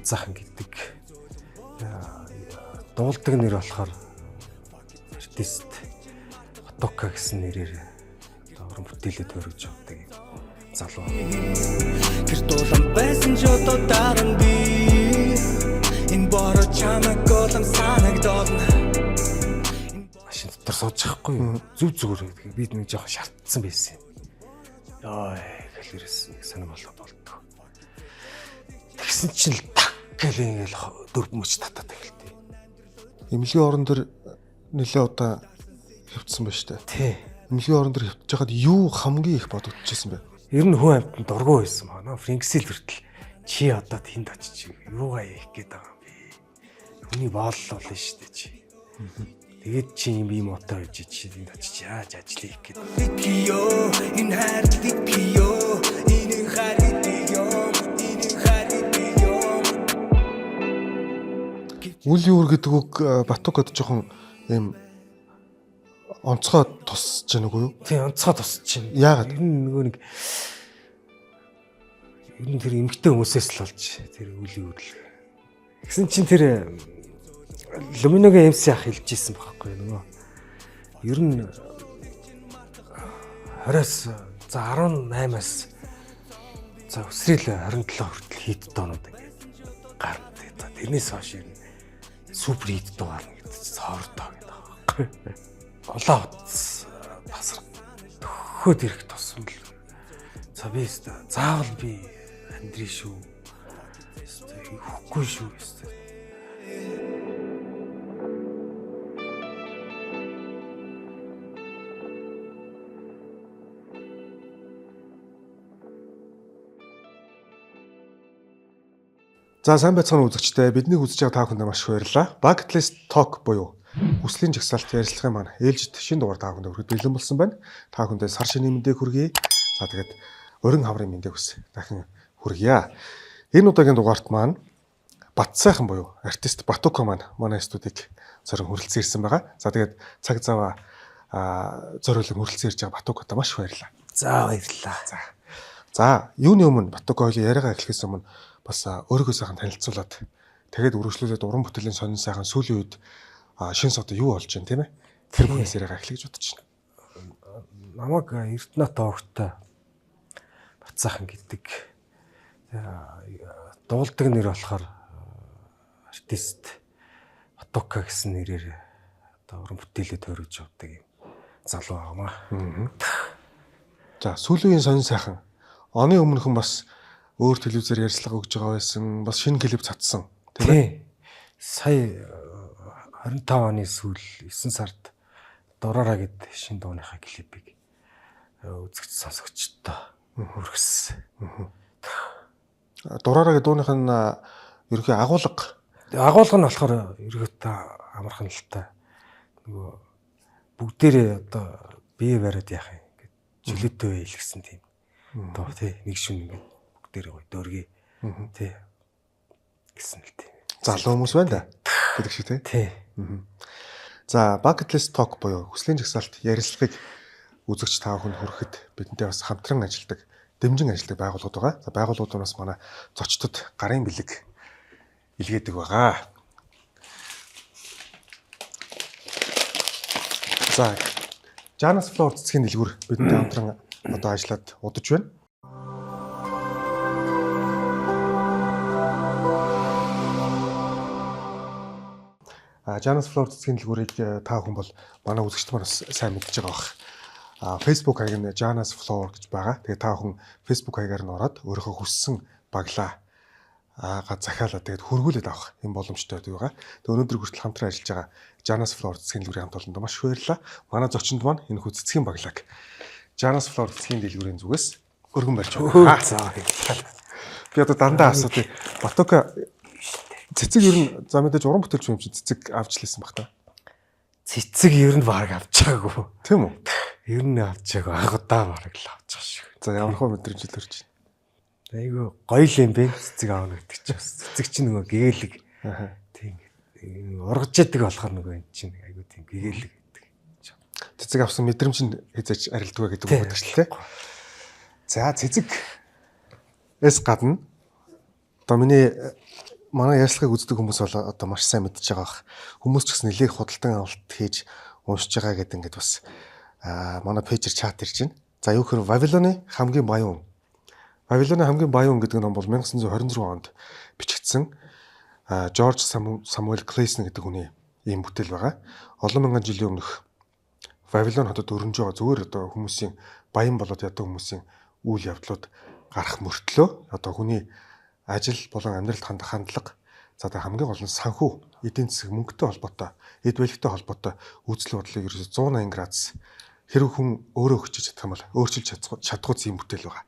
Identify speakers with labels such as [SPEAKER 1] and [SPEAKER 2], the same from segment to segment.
[SPEAKER 1] Батсайхан гэдэг дуулдаг нэр болохоор артист Батука гэсэн нэрээр одоо уран бүтээлээ тойрож явдаг юм залуу.
[SPEAKER 2] Тэр дулаан байсан ч одоо дараа нь би энэ бороо чамайг голом санагдолно.
[SPEAKER 1] Машин дотор сууж байхгүй юу? Зүв зүгээр гэдэг. Би нэг жоохон шаардсан байсан юм. Яа, гэлэрээс нэг сонир болоод болдог. Тэгсэн чинь л так гэл ингээл дөрв мөч татаад эхэлтээ.
[SPEAKER 3] Эмнэлгийн орон дээр нэлээ удаа хөвцсөн ба штэ.
[SPEAKER 1] Тий.
[SPEAKER 3] Эмнэлгийн орон дээр хөвтөж хахад юу хамгийн их бодогдчихсэн бэ?
[SPEAKER 1] Ер нь хүн амьтанд дургүй байсан байна. Фрэнксэл хүртэл чи одоо тэнд очиж юугаа хийх гээд байгаа юм бэ? Хүний бооллол нь штэ чи. Тэгээд чи юм ийм уутаа байж чи тэнд очиж яаж ажил хийх гээд.
[SPEAKER 2] Итгэё, энэ хайрт итгэё, энэ хайр итгэё, энэ хайр итгэё.
[SPEAKER 3] Үл юур гэдэг үг Батукад жоохон ийм онцгой тусч гэнэ үгүй юу?
[SPEAKER 1] Тий, онцгой тусч чинь.
[SPEAKER 3] Яагаад?
[SPEAKER 1] Ер нь нөгөө нэг ер нь тэр эмгтэй хүмүүсээс л болж тэр үлийн үйл. Тэгсэн чинь тэр Люминогийн MC ах хэлж исэн байхгүй нөгөө. Ер нь 20-оос за 18-аас за өсрөөл 27 хүртэл хит доонууд ингээд гарна. За тэрнээс хойш ер нь супер хит дуу гарна гэдэг чинь цоордоо гэдэг байгаа байхгүй. Улаан утас тасрах төхөөд ирэх тусам л за би өстө заавал би амьдрий шүү. Өстө өгөхгүй шүү өстө.
[SPEAKER 3] За сайн байцгаана үзэгчдээ. Биднийг үзэж байгаа та бүхэндээ маш их баярлалаа. Bucket List Talk буюу хүслийн жагсаалт ярилцлагын маань ээлжид шинэ дугаар та бүхэндээ хүрэхэд бэлэн болсон байна. Та бүхэндээ сар шинийн мэндийг хүргэе. За тэгээд уран хаврын мэндийг хүс дахин хүргье. Энэ удаагийн дугаарт маань Батсайхан буюу артист Батука маань манай студийг зорин хүрэлцэн ирсэн байгаа. За тэгээд цаг зав зориулан хүрэлцэн ирж байгаа Батукатай маш их баярлалаа.
[SPEAKER 1] За баярлалаа.
[SPEAKER 3] За, юуны өмнө Батука хоёлын яриагаа эхлэхээс өмнө бас өөрийгөө сайхан танилцуулаад тэгээд үргэлжлүүлээд уран бүтээлийн сонин сайхан сүүлийн үед шин сод юу болж байна тийм ээ? Тэр бүхнээс яриагаа эхлэх гэж бодож байна.
[SPEAKER 1] Намайг Эрдэнэт овогтой Батсайхан гэдэг дуулдаг нэр болохоор артист Батука гэсэн нэрээр одоо уран бүтээлээ тойрож явдаг юм залуу байгаамаа.
[SPEAKER 3] За, сүүлийн үеийн сонин сайхан оны өмнөхөн бас өөр телевизээр ярьцлага өгж байгаа байсан, бас шинэ клип цацсан тийм ээ?
[SPEAKER 1] Тий. Сая 25 оны сүүл 9 сард Дураараа гэд шинэ дууныхаа клипийг үзэгч сонсогчдод хүргэсэн.
[SPEAKER 3] Дураараа гэдэг дууных нь ерөнхий агуулга
[SPEAKER 1] Агуулга нь болохоор ерөөхдөө амархан л та. Нөгөө бүгдээрээ одоо бие бариад яах юм ингээд чөлөөтэй байл гэсэн тийм. Дуу тий нэг шүн ингээд бүгдээрээ гоё дөргий тий гэсэн л тийм.
[SPEAKER 3] залуу хүмүүс байна да гэдэг шиг тийм.
[SPEAKER 1] Тий.
[SPEAKER 3] За, Bucket List Talk буюу хүслийн жагсаалт ярилцлагыг үзэгч та бүхэнд хүрэхэд бидэнтэй бас хамтран ажилладаг, дэмжин ажилладаг байгууллагууд байгаа. За, байгууллагуудаас манай зочдод гарын бэлэг илгээдэг байгаа. За, Janus Floor цэцгийн дэлгүүр бидэнтэй хамтран одоо ажиллаад удаж байна. Janus Floor цэцгийн дэлгүүрийг та бүхэн бол манай үзэгчд маань бас сайн мэдж байгаа бах. Facebook хаяг нь Janus Floor гэж байгаа. Тэгээ та бүхэн Facebook хаягаар нь ороод өөрийнхөө хүссэн баглаа захиалаад тэгээд хөргүүлээд авах юм боломжтой байдаг байгаа. Тэгээ өнөөдөр хүртэл хамтран ажиллаж байгаа Janus Floor цэцгийн дэлгүүрийн хамт олондоо маш их баярлалаа. Манай зочинд маань энэ хүү цэцгийн баглааг Janus Floor цэцгийн дэлгүүрийн зүгээс өргөн барьж байгаа.
[SPEAKER 1] За баярлалаа.
[SPEAKER 3] Би одоо дандаа асуудыг Батука цэцэг ер нь за мэдээж уран бүтээлч юм чи цэцэг авч лээсэн баг та.
[SPEAKER 1] Цэцэг ер нь баг авч байгаагүй.
[SPEAKER 3] Тийм үү?
[SPEAKER 1] Ер нь авч байгаагүй. Анх удаа бараг л авч байгаа шиг.
[SPEAKER 3] За ямар хөө мэдрэмж илэрч байна.
[SPEAKER 1] Айгу гоё л юм бэ цэцэг аавна гэдэг чинь бас. Цэцэг чинь нөгөө гэгээлэг. Тийм ургаж яадаг болохоор нөгөө эн чинь айгу тийм гэгээлэг гэдэг.
[SPEAKER 3] Цэцэг авсан мэдрэмж нь хязгаарч арилдгүй гэдэг үг байдаг шүү дээ. За цэцэг эс гадна одоо миний Манай ярилцлагыг үздэг хүмүүс бол одоо маш сайн мэдж байгаа бах. Хүмүүс ч гэсэн нэлээх худалдан авалт хийж уншиж байгаа гэдэг ингээд бас манай пэйжэр чат ирж байна. За юу гэхээр Вавилоны хамгийн баян хүн. Вавилоны хамгийн баян хүн гэдэг ном бол 1926 онд бичигдсэн Жорж Самуэль Клейсон гэдэг хүний ийм бүтээл байгаа. Олон мянган жилийн өмнөх Вавилон хотод өрнөж байгаа зүгээр одоо хүмүүсийн баян болоод ядаг хүмүүсийн үйл явдлууд гарах мөртлөө одоо хүний ажил болон амьдралд хандах хандлага, за тэгээ хамгийн гол нь санхүү, эдийн засаг, мөнгөтэй холбоотой, эд баялагтай холбоотой үзэл бодлыг ерөөсөө 180 градус хэрэг хүн өөрөө хүчиж чадах юм бол өөрчилж чадахгүй ийм бүтээл байгаа.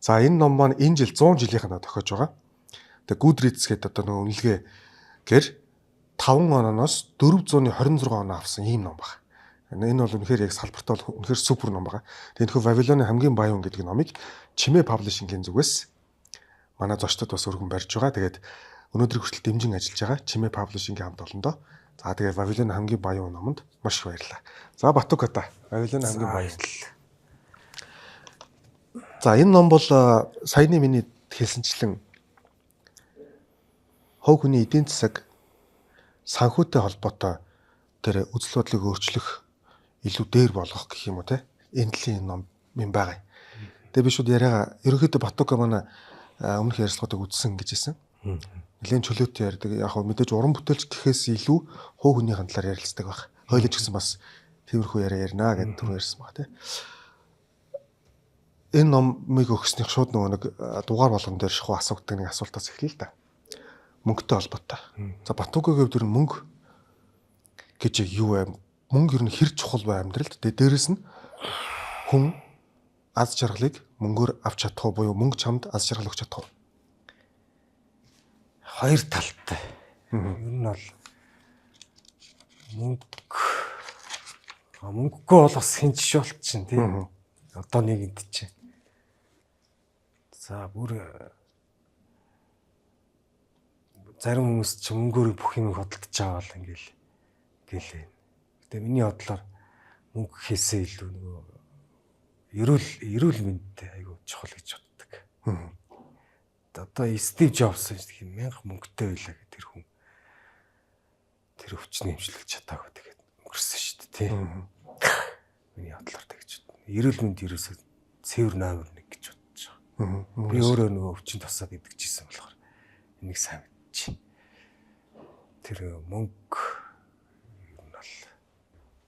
[SPEAKER 3] За энэ ном маань энэ жил 100 жилийнх нь тохиож байгаа. Тэгээ Goodreads гэдэг одоо нөгөө үнэлгээ гэр 5 ононоос 426 оноо авсан ийм ном байна. Энэ бол үнэхээр яг салбартаа бол үнэхээр супер ном байгаа. Тэгээ энэхүү Вавилоны хамгийн баян хүн гэдэг номыг Чимээ Publishing-ийн зүгээс манай зочдод бас өргөн барьж байгаа. Тэгээд өнөөдөр хүртэл дэмжин ажиллаж байгаа Чимээ Publishing-ийн хамт олондоо. За тэгээд Вавилоны хамгийн баян хүн номонд маш их баярлалаа. За Батуката, Вавилоны хамгийн баян. За энэ ном бол саяны миний хэлсэнчлэн хувь хүний эдийн засаг, санхүүтэй холбоотой тэр үзэл бодлыг өөрчлөх, илүү дээр болгох гэх юм уу те. Энэ төрлийн ном юм байгаа. Тэгээ би шууд яриагаа ерөнхийдөө Батука манай өмнөх ярилцлагуудыг үзсэн гэж хэлсэн. Нэлээн чөлөөтэй ярьдаг. Яг хөө мэдээж уран бүтээлч гэхээс илүү хувь хүнийхэн талаар ярилцдаг байх. Хойлож гэсэн бас тиймэрхүү яриа ярина гэдээ түрүү ярьсан баг те. Энэ номыг өгснийх шууд нөгөө нэг дугаар болгон дээр шахуу асуудаг нэг асуултаас эхэлье л да. Мөнгөтэй холбоотой. За Батукагийн хувьд ер нь мөнгө гэж яг юу вэ? Мөнгө ер нь хэр чухал вэ амьдралд? Тэгээ дээрэс нь хүн аз жаргалыг мөнгөөр авч чадах уу буюу мөнгө чамд аз жаргал өгч чадах уу?
[SPEAKER 1] Хоёр талтай. Ер нь бол мөнгө мөнгөгүй бол бас хэн ч болчихно тий. Одоо нийгэмд чинь. За бүр зарим хүмүүс ч мөнгөөр бүх юм хөдөлж байгаа бол ингээл гэлээ. Гэтэ миний бодлоор мөнгө гэхээсээ илүү нөгөө эрүүл мэндтэй айгүй чухал гэж боддог. Одоо Стив Джобс гэх юм мянга мөнгөтэй байлаа гэх тэр хүн тэр өвчнөө эмчлэж чадаагүй тэгээд өнгөрсөн шүү дээ тий. Миний бодлоор тэгж бодно. Эрүүл мэнд ерөөсөө цэвэр номер 1 гэж бодож байгаа. Би өөрөө нөгөө өвчин тусаад идэгчсэн болохоор энийг сайн мэдчих. Тэр мөнгө ер нь бол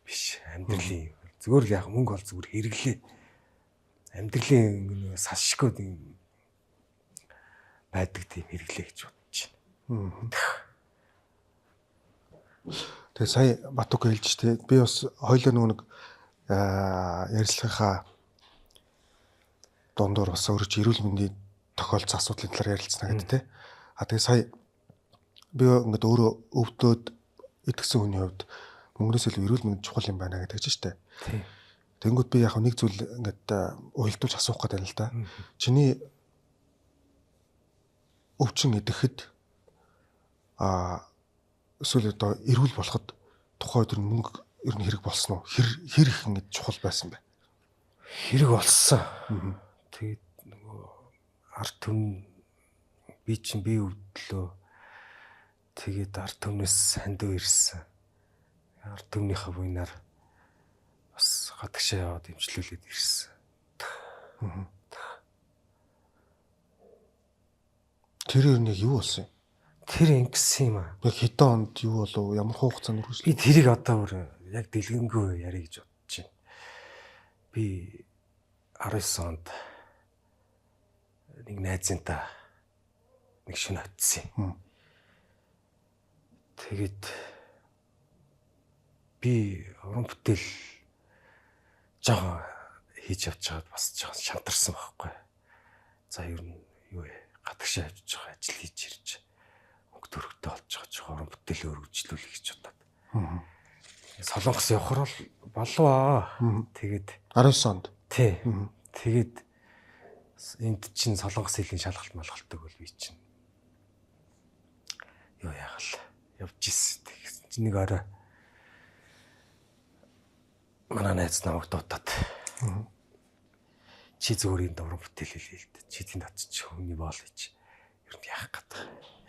[SPEAKER 1] биш амьдралын зүгээр л яг мөнгө бол зүгээр хэрэглээ. Амьдралын нөгөө салшгүй юм байдаг тийм хэрэглээ гэж бодож байна.
[SPEAKER 3] Тэгээ сая Батука хэлж штэ. Би бас хоёлоо нөгөө нэг ярилцлагынхаа дундуур бас өөрөө чи эрүүл мэндийн тохиолдсон асуудлын талаар ярилцсана гэдэг те. А тэгээ сая би ингээд өөрөө өвдөөд итгэсэн хүний хувьд мөнгөнөөс илүү эрүүл мэнд чухал юм байна гэдэг чинь штэ.
[SPEAKER 1] Тийм.
[SPEAKER 3] Тэнгүүд би яг нэг зүйл ингээд уялдуулж асуух гэдэг юм л да. Чиний өвчин идэхэд эсвэл одоо эрүүл болоход тухайн үед мөнгө ер нь хэрэг болсон уу? Хэр их ингэж чухал байсан бэ?
[SPEAKER 1] Хэрэг болсон. Тэгээд нөгөө ард түмэн би чинь би өвдлөө. Тэгээд ард түмнээс хандив ирсэн. Ард түмнийхээ буйнаар бас гадагшаа яваад эмчлүүлээд ирсэн.
[SPEAKER 3] Тэр ер нь яг юу болсон юм?
[SPEAKER 1] Тэр ингэсэн юм аа.
[SPEAKER 3] Яг хэдэн онд юу болов? Ямар хугацаанд үргэлжлэв?
[SPEAKER 1] Би тэрийг одоо бүр яг дэлгэнгүй ярих гэж бодож байна. Би 19 онд нэг найзынтаа нэг шөнө очсон юм. Тэгээд би уран бүтээл жоохон хийж явж байгаад бас жоохон шантарсан байхгүй. За ер нь юу вэ? Гадагшаа явж байгаа ажил хийж ирж мөнгө төгрөгтэй болж байгаа жоохон уран бүтээл өргөжлүүлэх гэж бодоод. Солонгос явахар бол болов. Тэгээд
[SPEAKER 3] 19 онд.
[SPEAKER 1] Тий. Тэгээд энд чинь солонгос хэлний шалгалт малгалтдаг бол би чинь юу яагаал явж ирсэн. Тэгсэн чинь нэг орой манай найз намайг дуудаад чи зүгээр энд уран бүтээл хийлээ л дээ. Чи тэнд очиж хүний боол хийж Ер нь яах гээд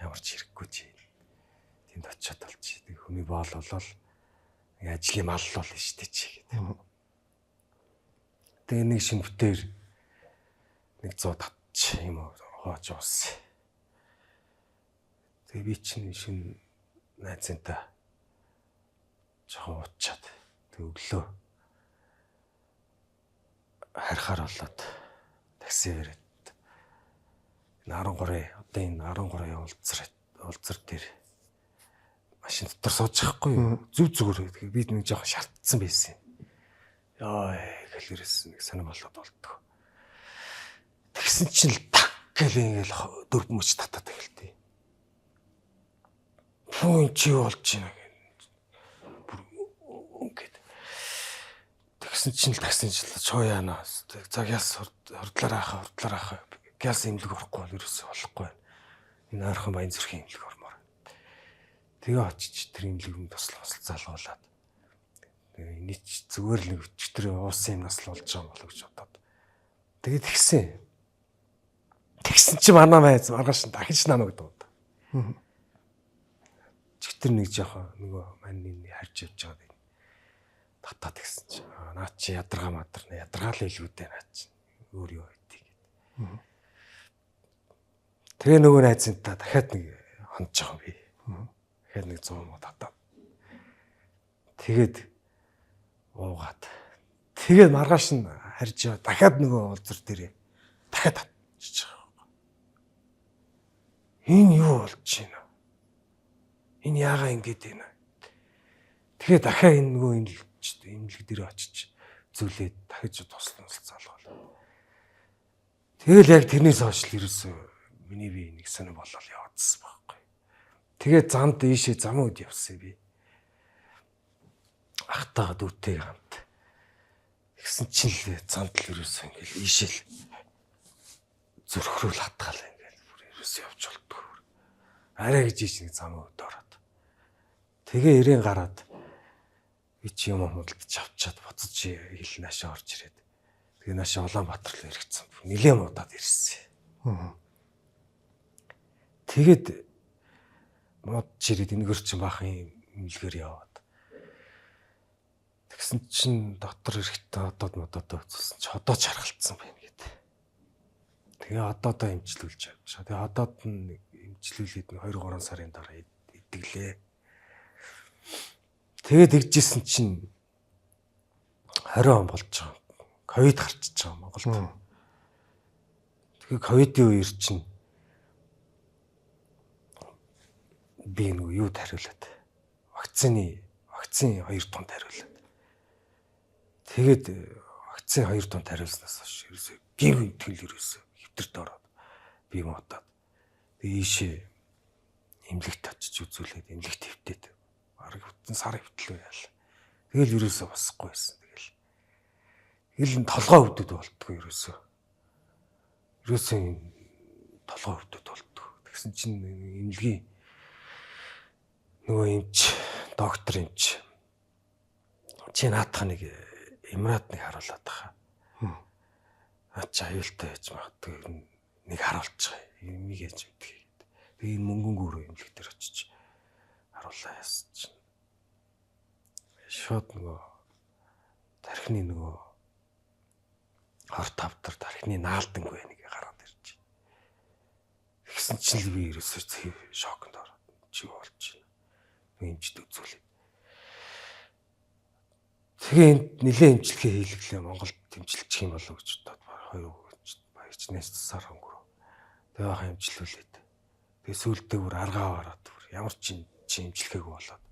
[SPEAKER 1] ямар ч хэрэггүй чи. Тэнд очиод бол чи нэг хүний боол болол нэг ажлын мал бол шүү дээ чи гэдэг. Тэгээ нэг шинбтэр нэг 100 татч юм уу хувааж ууссан. Тэгээ би чинь шин найзынтаа жоохон уучаад тэг өглөө харихаар болоод такси бариад энэ 13 одоо энэ 13-ын уулзар дээр машин дотор сууж байхгүй юу? Зүв зүгээр би нэг жоохон шаардсан байсан юм. Яа гэл ерөөс нэг сонир болоод болдгоо. Тэгсэн чинь л так гэл ингээл дөрв мөч татаад эхэлтээ. Пүү чи юу болж байна гэх. Бүр ингээд тэгсэн чинь л таксин чинь чоо яана. За гяс хурдлаар ахаа хурдлаар ахаа. Гяс имлэг орохгүй бол ерөөсөө болохгүй байна. Энэ ойрхон баян зүрхийн имлэг ормоор. Тэгээ очиж тэр имлэг нь туслах залгуулад. Тэгээ эний ч зүгээр л нэг өчтөр уусан юмнаас л болж байгаа юм болов гэж бодоод. Тэгээд тэгсэн. Тэгсэн чи манай майз маргааш нь дахиж намайг дуудаа. Чигтэр нэг жоохон нөгөө мань энэ харж явж байгаа юм. Татаад тэгсэн чи наа чи ядаргаа мадарна ядаргаа л илгүүдээ наа чи өөр юу байдгийг гэд. Тэгээ нөгөө найзынтаа дахиад нэг хонж байгаа юм би. Дахиад нэг 100 муу татаад. Тэгээд уугаад. Тэгээд маргааш нь харж яваа дахиад нөгөө уулзар дээрээ дахиад татчих байгаа. Энэ юу болж байна? Энэ яагаа ингэж байна? Тэгээ дахиад энэ нөгөө имлэг дээр очиж зүлээд дахиж туслан залгуул. Тэгэл яг тэрнээс хойш л ерөөсөө миний бие нэг сонир болол яваадсан байхгүй. Тэгээ замд ийшээ зам үд явсан би. Ахтайгаа дүүтэйг хамт. Тэгсэн чинь л замд л ерөөсөө ингээл ийшээ л зүрхрүүл хатгаал ингээл бүр ерөөсөө явж болдгоо. Арай гэж ийш нэг зам үд ороод. Тэгээ ирээн гараад би чи юм худалдаж авчаад буцаж хэл наашаа орж ирээд. Тэгээ наашаа Улаанбаатар руу эргэцсэн. Нилээн муудаад ирсэн. Тэгээд муудж ирээд энэгээр чинь баахан имлэгээр яваад. Тэгсэн чинь дотор эрэхтэй одод мододоо үзүүлсэн чи одоо ч харгалцсан байна гэд. Тэгээ одоодоо эмчлүүлж явж байгаа. Тэгээ одоод нь эмчлүүлээд 2 3 сарын дараа идэглээ. Тэгээд тэгжсэн чинь 20 он болж байгаа. Ковид гарчиж байгаа Монголд. Тэгээ ковидын үеэр чинь би нөгөө юу тариулаад вакцины 2 тунд тариулаад. Тэгээд вакцины 2 тунд тариулснаас хойш ерөөсөө гин гэмтэл ерөөсөө хэвтэрт ороод би муудаад. Тэгээ ийшээ эмнэлэгт очиж үзүүлээд эмнэлэгт хэвтээд бараг бүтэн сар хэвтлээ яал. Тэгэл ерөөсөө босхгүй байсан. Тэгэл толгой өвдөд болтгоо ерөөсөө. Ерөөсөө толгой өвдөд болтгоо. Тэгсэн чинь эмнэлгийн нөгөө эмч, доктор эмч чи наадах нэг Эмрат нэг харуулад байгаа. Наад чи аюултай байж магадгүй нэг харуулчих. Эмийг яаж мэдхий гэдэг. Тэгээ энэ мөнгөн гүрөө эмнэлэг дээр очиж харуулаа яасан чинь. Шууд нөгөө тархины нөгөө хор тавтар тархины наалдангүй нэг гараад ирж. Тэгсэн чинь л би ерөөсөө шоконд ороод чи болж байна. Эмчд үзүүлээд. Тэгээ энд нэлээд эмчилгээ хийлгэлээ Монголд эмчилчих юм болов гэж бодоод хоёр баячнаас сар өнгөрөө. Тэгээ бахан эмчлүүлээд. Тэгээ сүүлдээ бүр аргаа бараад бүр ямар ч чи эмчилгээгүй болоод.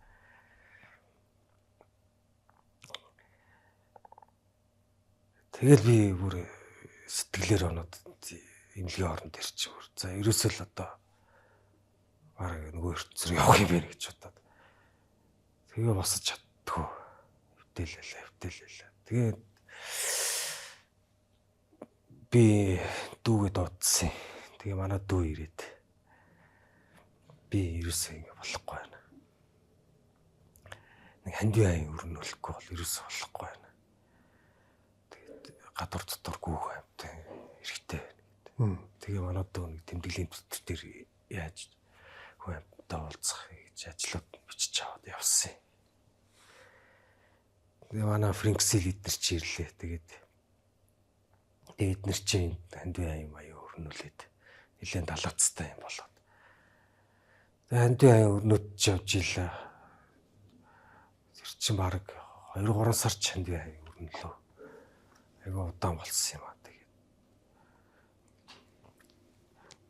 [SPEAKER 1] Тэгэл би бүр сэтгэлээр оноод эмнэлгийн оронд ирчих. За ерөөсөө л одоо бараг нөгөө ертөнцөөр явах юм байна гэж бодоод. Тэгээ босож чаддгүй. Хэвтэлээ. Тэгээд би дүүгээ дуудсан. Тэгээ манай дүү ирээд би ерөөсөө ингэ болохгүй байна. Нэг хандив аян өрнөлөхгүй бол ерөөсөө болохгүй байна. Тэгээд гадуур дотор гүүх амтай хэрэгтэй байна гэдэг. Тэгээ манай дүү нэг тэмдэглэлийн төтөр дээр яаж хүн амьттай уулзах гэж ажлууд бичиж аваад явсан юм. Тэгээ манай Фрэнксил эднэр чи ирлээ. Тэгээд эднэр чи хандив аян маяг өрнүүлээд нэлээд далаацтай юм болоод. Тэгээ хандив аян өрнөд ч явж илаа. Тэр чинь баг 2 3 сар ч хандив аян өрнөлөө. Айгу удаан болсон юм аа. Тэгээд.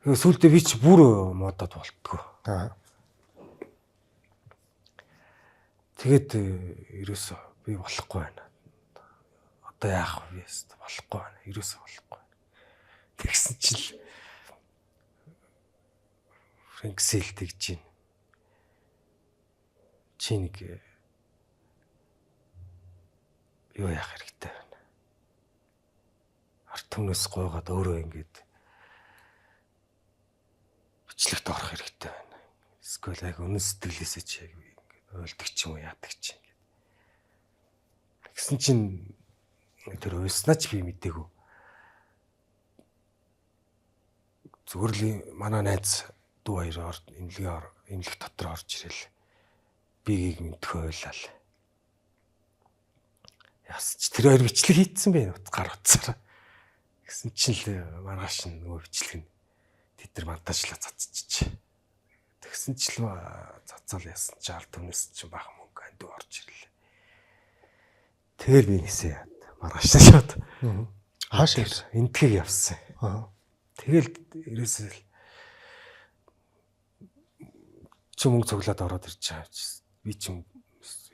[SPEAKER 1] Тэгээ сүүлдээ би ч бүр модод болтгоо.
[SPEAKER 3] Аа.
[SPEAKER 1] Тэгээд ерөөсөө би болохгүй байна. Одоо яах вэ? Болохгүй байна. Ерөөсөө болохгүй байна. Тэгсэн чил Фрэнксэл тэгж байна. Чи нэг юу яах хэрэгтэй байна. Ард түмнээс гуйгаад өөрөө ингэж бичлэгт орох хэрэгтэй байна. Эсвэл яг үнэн сэтгэлээсээ чи яг ингэж уйлдаг ч юм уу яадаг ч юм. Тэгсэн чинь тэр уйлснаа ч би мдээгүй. Зүгээр л манай найз дүү хоёр эмнэлгийн эмнэлэг дотор орж ирэл бигийг мэдхөө уйлал. Яс ч тэр хоёр бичлэг хийцэн бэ гар утсаараа. Тэгсэн чинь л маргааш нь нөгөө бичлэг нь тэд нар монтажлаа цацчих. Тэгсэн чинь л цацаал ясан чи ард түмнээс чинь баахан мөнгө андуу орж ирлээ. Тэгэл би нисээ яад. Маргааш шууд.
[SPEAKER 3] Хаашаа явсан?
[SPEAKER 1] Энтгийг явсан.
[SPEAKER 3] Аа.
[SPEAKER 1] Тэгэл ерөөсөө л чи мөнгө цуглаад ороод ирж байгаа юм чи. Би чи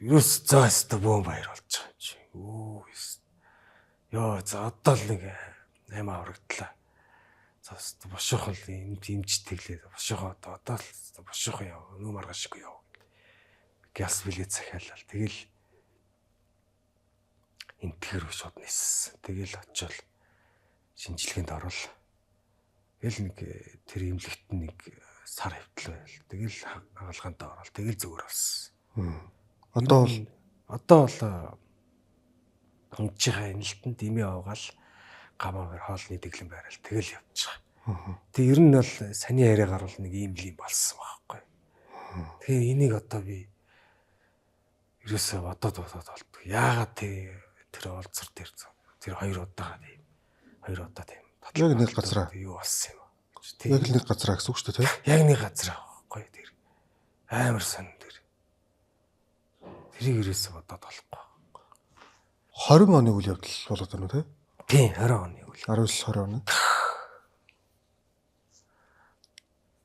[SPEAKER 1] ерөөс заа өстө бөөн баяр болж байгаа юм чи. Өө ёо за одоо л нэг 8 аврагдлаа. За өстө бошоохон л имж тэглээ. Бошоохоо одоо л бошоохон яв. Нүү маргаашгүй яв. Гяс билет захиалал. Тэгэл энтгэр рүү шууд ниссэн. Тэгэл очиод шинжилгээнд орвол тэгэл нэг тэр имлэгт нэг сар хөвтлөө байл. Тэгэл хагалгаанд орол. Тэгэл зүгээр болсон.
[SPEAKER 3] Одоо бол
[SPEAKER 1] Одоо бол унжихаа энэлтэнд дэмий авгаал гамаа бэр хоолны дэглэм байрал тэгэл явчих. Тэг ер нь бол саний яриагаар бол нэг ийм л юм болсон байхгүй. Тэгээ энийг одоо би ерөөсөө бодоод бодоод болтго. Яагаад тэр уулзар дээр тэр хоёр удаага тийм хоёр удаа тийм
[SPEAKER 3] Яг нэг газараа.
[SPEAKER 1] Юу болсон юм.
[SPEAKER 3] Яг л нэг газараа гэсэн үг шүү дээ, тий?
[SPEAKER 1] Яг нэг газараа байхгүй тэр. Амар сонь тэр. Тэрийг ерөөсөө бодоод болохгүй.
[SPEAKER 3] 20 оны үйл явдал болоод байна уу, тий?
[SPEAKER 1] Тийм 20 оны үйл.
[SPEAKER 3] 19 20 оны.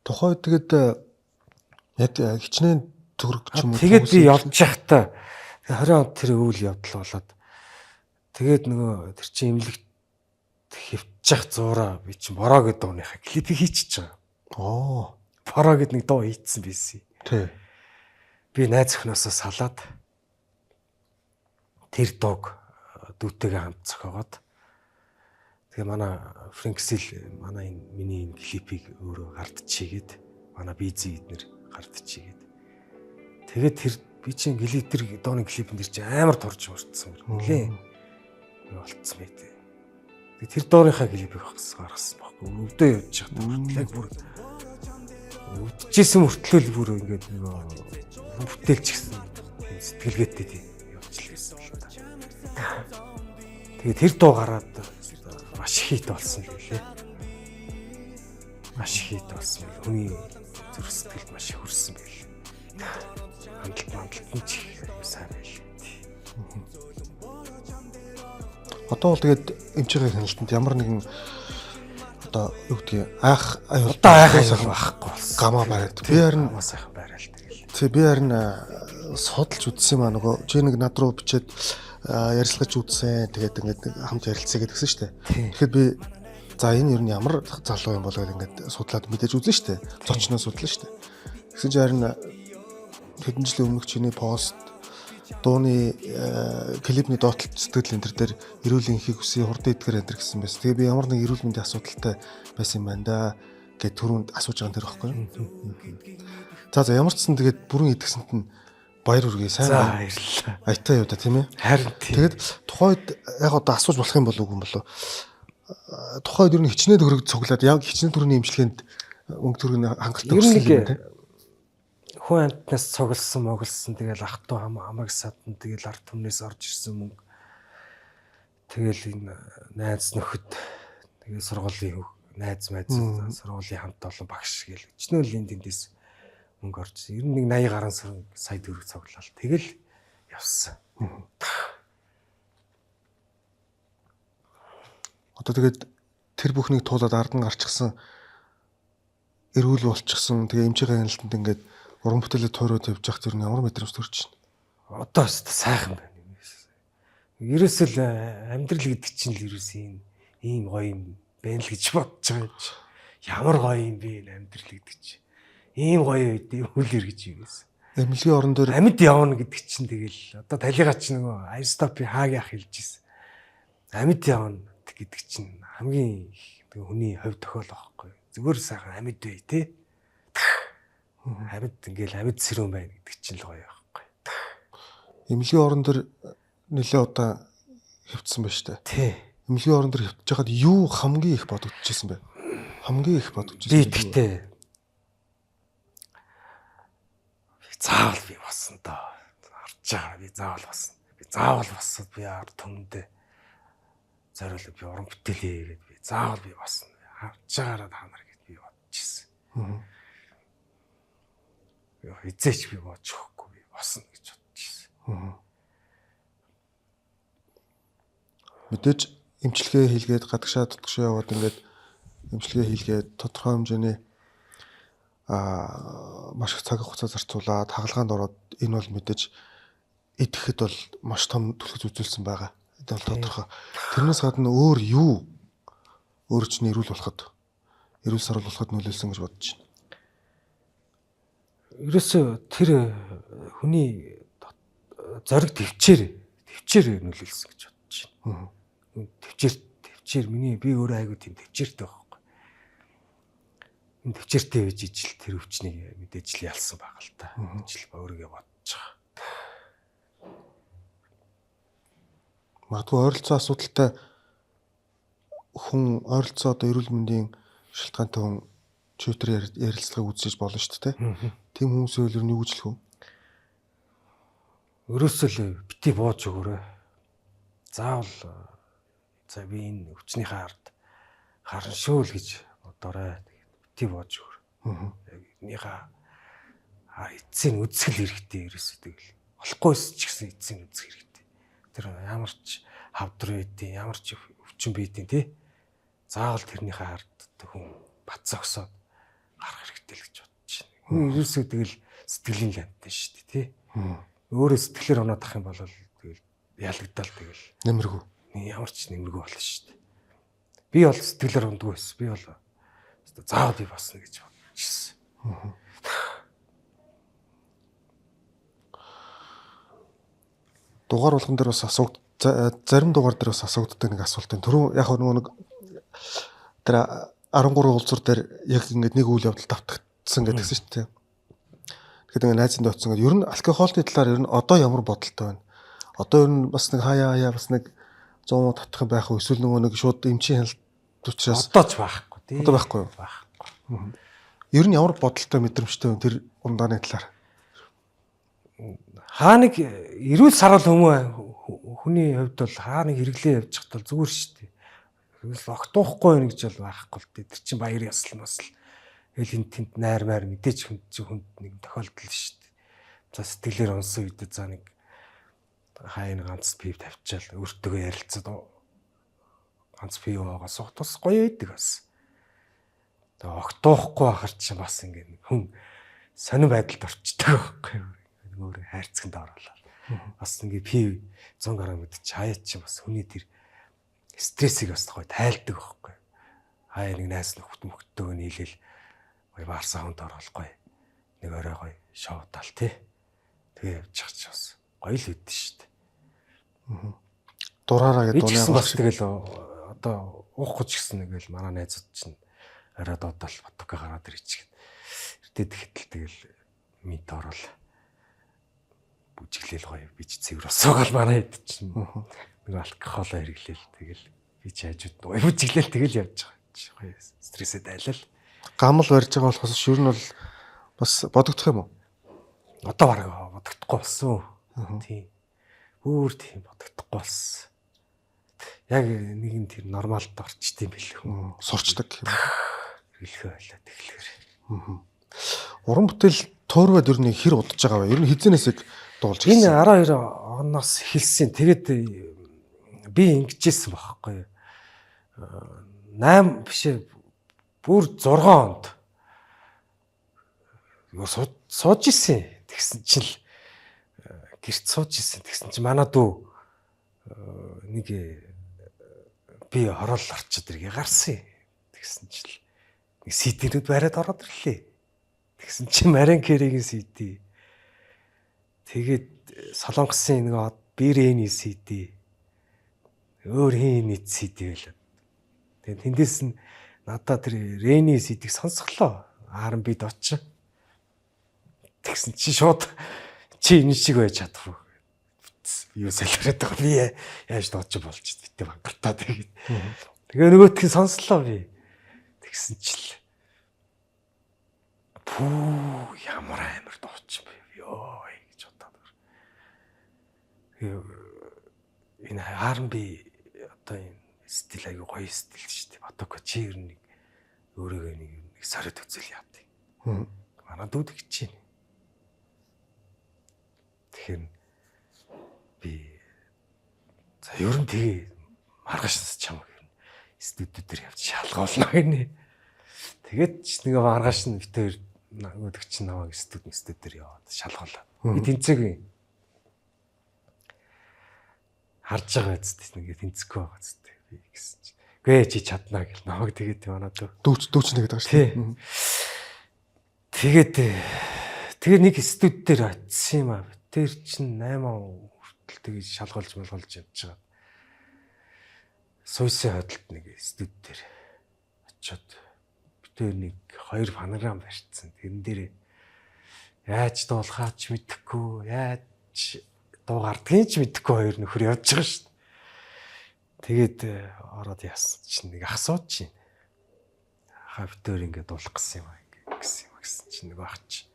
[SPEAKER 3] Тухайд тэгээд яг хичнээн төгрөг ч юм уу.
[SPEAKER 1] Тэгээд би явж байхдаа 20 онд тэр үйл явдал болоод тэгээд нөгөө тэр чинь эмнэлэгт хөвчих зуураа би чинь бороо гэдэг дууныхаа клипийг хийчихэж байгаа.
[SPEAKER 3] Аа.
[SPEAKER 1] Бороо гэдэг нэг дуу хийцсэн байсан.
[SPEAKER 3] Тий.
[SPEAKER 1] Би найз охиноосоо салаад тэр дууг дүүтэйгээ хамт зохиогоод тэгээ манай Фрэнксил манай энэ миний энэ клипийг өөрөө гардчихийгээд манай Бизи эднэр гардчихийгээд тэгээд тэр би чинь клип тэр дууны клипэн дээр чинь амар турж мөрдсөн. Нилээ болцсон байт. Тэгээ тэр дууныхаа клипийг гаргасан байхгүй. Өвдөө явж байгаа хүртэл яг бүр өвдөжсэн мөртлөө л бүр ингээд нөгөө бүтээлч гэсэн сэтгэлгээтэй тийм явж л байсан л та. Тэгээ тэр дуу гараад маш их хит болсон л лээ. Маш их хит болсон. Хүний зүрх сэтгэлд маш их хүрсэн байл. Хандлт мандалт нь ч их сайн байл.
[SPEAKER 3] Одоо бол тэгээд эмчийн хяналтанд ямар нэгэн одоо юу гэдгийг айх аюул
[SPEAKER 1] Одоо айх аюул байхгүй болсон.
[SPEAKER 3] Гамаа бариад. Би харин
[SPEAKER 1] гамаа сайхан бараал тэгэл.
[SPEAKER 3] Тий би харин судалж үзсэн юм аа нөгөө чи нэг над руу бичээд ярилцлагаж үзсэн. Тэгээд ингээд нэг хамт ярилцъя гэдгсэн шүү дээ. Тэгэхээр би за энэ ер нь ямар залуу юм бол гэж ингээд судлаад мэдээж үзэн шүү дээ. Зочноо судлаа шүү дээ. Тэгсэн чи харин хэдэн жилийн өмнөх чиний пост дууны клипний доотлолт сэтгэл энэ төр дээр эрүүл энхийг хүсье хурдан идэхэр энэ төр гэсэн байсан. Тэгээ би ямар нэг эрүүл мэндийн асуудалтай байсан юм байна да гэд түрүүнд асууж байгаа юм тэр байхгүй юу? За за ямар ч сан тэгээд бүрэн идэхсэнт нь баяр хүргэе. Сайн
[SPEAKER 1] За
[SPEAKER 3] байна.
[SPEAKER 1] баярлалаа.
[SPEAKER 3] Аятаа юу да тийм ээ.
[SPEAKER 1] Харин тийм.
[SPEAKER 3] Тэгээд тухайд яг одоо асууж болох юм болов уу юм болов. Тухайн үед ер нь хичнээн төгрөг цуглаад яг хичнээн төгрөгийн эмчилгээнд мөнгө төгрөгийн хангалттай
[SPEAKER 1] Ер нь
[SPEAKER 3] өссөн юм
[SPEAKER 1] нэг
[SPEAKER 3] те.
[SPEAKER 1] Хүн амьтнаас цугласан, моглсон, тэгэл ах トゥ хамаг садан, тэгэл ард түмнээс орж ирсэн мөнгө. Тэгэл энэ найз нөхөд, тэгэл сургуулийн найз майз, сургуулийн хамт олон багш гэл өчнөөл энэ тэндээс мөнгө орж ирсэн. Ер нь нэг 80 гаруй сая төгрөг цуглаал. Тэгэл явсан.
[SPEAKER 3] Одоо тэгээд тэр бүхнийг туулаад ард нь гарчихсан, эрүүл болчихсон. Тэгээ эмчийн хяналтанд ингээд уран бүтээлээ тойроод явж явах тэр нь ямар мэдрэмж төрж байна?
[SPEAKER 1] Одоо өстө сайхан байна. Ерөөсөө л амьдрал гэдэг чинь л ерөөсөө ийм ийм гоё юм байна л гэж бодож байгаа юм чи. Ямар гоё юм бэ энэ амьдрал гэдэг чинь. Ийм гоё үед үл эргэж юусэн.
[SPEAKER 3] Эмнэлгийн орон дээр
[SPEAKER 1] Амьд явна гэдэг чинь тэгэл одоо талигаа чи нөгөө Аристопи хаагийн ах хэлж ирсэн. Амьд явна гэдэг чинь хамгийн их тэгээ хүний хувь тохиол байхгүй. Зүгээр сайхан амьд бай те. Амьд ингээл амьд сэрүүн байна гэдэг чинь л гоё байхгүй.
[SPEAKER 3] Эмнэлгийн орон дээр нэлээд удаан хэвтсэн байна шүү дээ.
[SPEAKER 1] Тий.
[SPEAKER 3] Эмнэлгийн орон дээр хэвтэж байхад юу хамгийн их бодогдчихсэн бэ? Хамгийн их бодогдчихсэн.
[SPEAKER 1] Би тэгтээ би заавал би болсон доо. Харж байгаа би заавал болсон. Би заавал босоод би ард түмэндээ зориулаад би уран бүтээлээ гээд би заавал би болсон. Харж байгаараа та нар гэд би бодож ирсэн. Би хизээч би бодож өгөхгүй би босно гэж бодож ирсэн.
[SPEAKER 3] Мэдээж эмчилгээ хийлгээд гадагшаа дутгшаа яваад ингээд эмчилгээ хийлгээд тодорхой хэмжээний маш их цаг хугацаа зарцуулаад хагалгаанд ороод энэ бол мэдээж идэхэд бол маш том түлхэц үзүүлсэн байгаа. Энэ бол тодорхой. Тэрнээс гадна өөр юу өөр чинь эрүүл болоход, эрүүл саруул болоход нөлөөлсөн гэж бодож байна?
[SPEAKER 1] Ерөөсөө тэр хүний зориг төвчээр нөлөөлсөн гэж бодож байна. Төвчээр миний би өөрөө айгүй тийм төвчээртэй байхгүй. Энэ төвчээртэй байж ижил тэр өвчнийг мэдээж л ялсан байгаа л та. Ижил өөрийгөө бодож байгаа.
[SPEAKER 3] Магадгүй ойролцоо асуудалтай хүн, ойролцоо одоо эрүүл мэндийн шалтгаантай хүн чөтер ярилцлагыг үзэж болно шүү дээ. Тийм хүмүүсийн хөлөөр нь юу гэж хэлэх вэ?
[SPEAKER 1] Ерөөсөө л бити бууж өгөөрэй. Заавал за би энэ өвчнийхээ ард харна шүү л гэж бодоорой. Тэгээд бити бууж өгөөрэй. Яг энийхээ эцсийн үзэх л хэрэгтэй ерөөсөө тэгэл. Болохгүй ч гэсэн эцсийн үзэх хэрэгтэй. Тэр ямар ч хавдар байдیں، ямар ч өвчин байдیں، тий. Заавал тэрнийхээ ард хүн бат зогсоод гарах хэрэгтэй л гэж бодож байна. Хүн ерөөсөө тэгэл сэтгэлийн ламтай шүү дээ, тий. Өөрөө сэтгэлээр унаад ах юм бол тэгэл ялагдал тэгэл
[SPEAKER 3] Нэмэргүй.
[SPEAKER 1] Ямар ч нэмэргүй болно шүү дээ. Би бол сэтгэлээр ундгүй байсан. Би бол заавал би босно гэж бодчихсон.
[SPEAKER 3] Дугаар болгон дээр бас зарим дугаар дээр бас асууддаг нэг асуулт байна. Түрүү яг нөгөө нэг тэр 13 уулзуур дээр яг ингээд нэг үйл явдал давтагдсан гэдгсэн шүү дээ. Тэгэхээр ингээд найзанд очсон гэдэг. Ер нь алкоголын талаар ер нь одоо ямар бодолтой байна? Одоо ер нь бас нэг хаяа хаяа бас нэг 100 татах юм байх уу? Эсвэл нөгөө нэг шууд эмчийн хяналт учраас
[SPEAKER 1] Одоо ч байхгүй тий.
[SPEAKER 3] Одоо байхгүй юу?
[SPEAKER 1] Байхгүй.
[SPEAKER 3] Ер нь ямар бодолтой мэдрэмжтэй вэ тэр ундааны талаар?
[SPEAKER 1] Хаа нэг эрүүл саруул хүмүү хүний хувьд бол хаа нэг хэрэглээ явж хат бол зүгээр шүү дээ. Тэгвэл огтуухгүй байна гэж бол байхгүй л дээ. Тэр чинь баяр ёслол масл. Тэгэл энэ тэнд найр майр мэдээж хүнд чинь хүнд нэг тохиолдол шүү дээ. За сэтгэлээр унсан үед за нэг хаяа ганц пив тавьчаал өөртөөгөө ярилцаад ганц пив уугаа суух тус гоё байдаг бас. Тэгээ огтуухгүй ахар чинь бас ингээд хүн сонин байдалд орчдөг байхгүй юу? Өөр хайрцагт оруулаад. Бас ингээд пив 100 г гэдэг чи хаяа чинь бас хүний тэр стрессийг бас гоё тайлдаг байхгүй юу? Хаяа нэг найз нөхөд мөхдөөгөө нийлээл гоё баарсан хүнд оруулах гоё. Нэг орой гоё шоудаал тий. Тэгээ явчих чи бас гоё л үүдэн шүү дээ.
[SPEAKER 3] Дураараа
[SPEAKER 1] Би
[SPEAKER 3] гэдэг
[SPEAKER 1] ч гэсэн
[SPEAKER 3] дууны
[SPEAKER 1] бас тэгэл одоо уухгүй ч гэсэн нэг л манай найзууд чинь орой дуудаал батука гараад ирчихэд. Эртээд хэтэл тэгэл минт орол бүжиглээл гоё би ч цэвэр босоогаал манай хэд чинь нэг алкохолоо хэрэглээл тэгэл. Би чи хажууд нь бүжиглээл тэгэл явж байгаа. Гоё стрессээ дайлал.
[SPEAKER 3] Гамал барьж байгаа болохоос шүр нь бол бас бодогдох юм уу?
[SPEAKER 1] Одоо бараг бодогдохгүй болсон. Тийм. Өөр тийм бодогдохгүй болсон. Яг нэг нь тэр нормалд орчт юм билүү.
[SPEAKER 3] Сурчдаг юм.
[SPEAKER 1] Хэрэглэхээ байлаа тэгэхээр.
[SPEAKER 3] Уран бүтээл туурвад ер нь хэр удаж байгаа вэ? Ер нь хизэнээс яг дуулж
[SPEAKER 1] Энэ
[SPEAKER 3] эхэлсэн.
[SPEAKER 1] 12 оноос эхэлсэн. Тэгээд би ингэжсэн байхгүй юу. 8 биш ээ, бүр 6 онд юу сууж исэн. Тэгсэн чинь л гэрт сууж исэн. Тэгсэн чинь манай дүү нэг би хороол орчод иргээ гарсан. Тэгсэн чинь л нэг CD-нүүд бариад ороод ирлээ. Тэгсэн чинь Марин Керигийн CD. Тэгээд Солонгосын нэг Бирэний CD. Өөр хин нэг CD байлаа. Тэгээд тэндээс нь надад тэр Рени CD-г сонсголоо. R&B дооч. Тэгсэн чи шууд чи энэ шиг байж чадах уу? Юу солиороод байгаа. Би яаж дооч болж битээ бангартаа тэгээд. Тэгээ нөгөөтг нь сонслоо би. Тэгсэн чил пүү ямар амар дооч юм бэ? Йоо гэж бодоод. Энэ R&B одоо энэ стил аягүй гоё стил шүү дээ. Батоко чи ер нь нэг өөрийгөө нэг сорид үзэл яад. Манай дүүд гэж чинь. Тэгэхээр би за ер нь тэгээ маргааш чам ер нь студид дээр явж шалгуулна гинэ. Тэгээд ч нэг маргааш нь бит хоёр нөгөөдөг чинь намайг студ дээр яваад шалгуулаа. Би тэнцээгүй. Харж байгаа үсттэй нэг тэнцэхгүй байгаа үсттэй би гэсэн чинь. Гүй чи чаднаа гэл намайг тэгээд манай дүү.
[SPEAKER 3] Дүүч нэг гэдэг шүү дээ.
[SPEAKER 1] Тэгээд тэгээ нэг студ дээр очисон юм аа. Тэр чинь 8 он хүртэл тэгж шалгуулж малгуулж явж байгаа. Суйсын хөдөлт нэг студ дээр очиод битээр нэг 2 фонограм барьцсан. Тэрэн дээр яаж дуулахаа ч мэдэхгүй, яаж дуу гардгийг ч мэдэхгүй хоёр нөхөр явж байгаа шүү дээ. Тэгээд ороод яасан чинь нэг ах сууж байна. Ахаа битээр ингээд дуулах гэсэн юм аа гэсэн юм гэсэн чинь нөгөө ах чи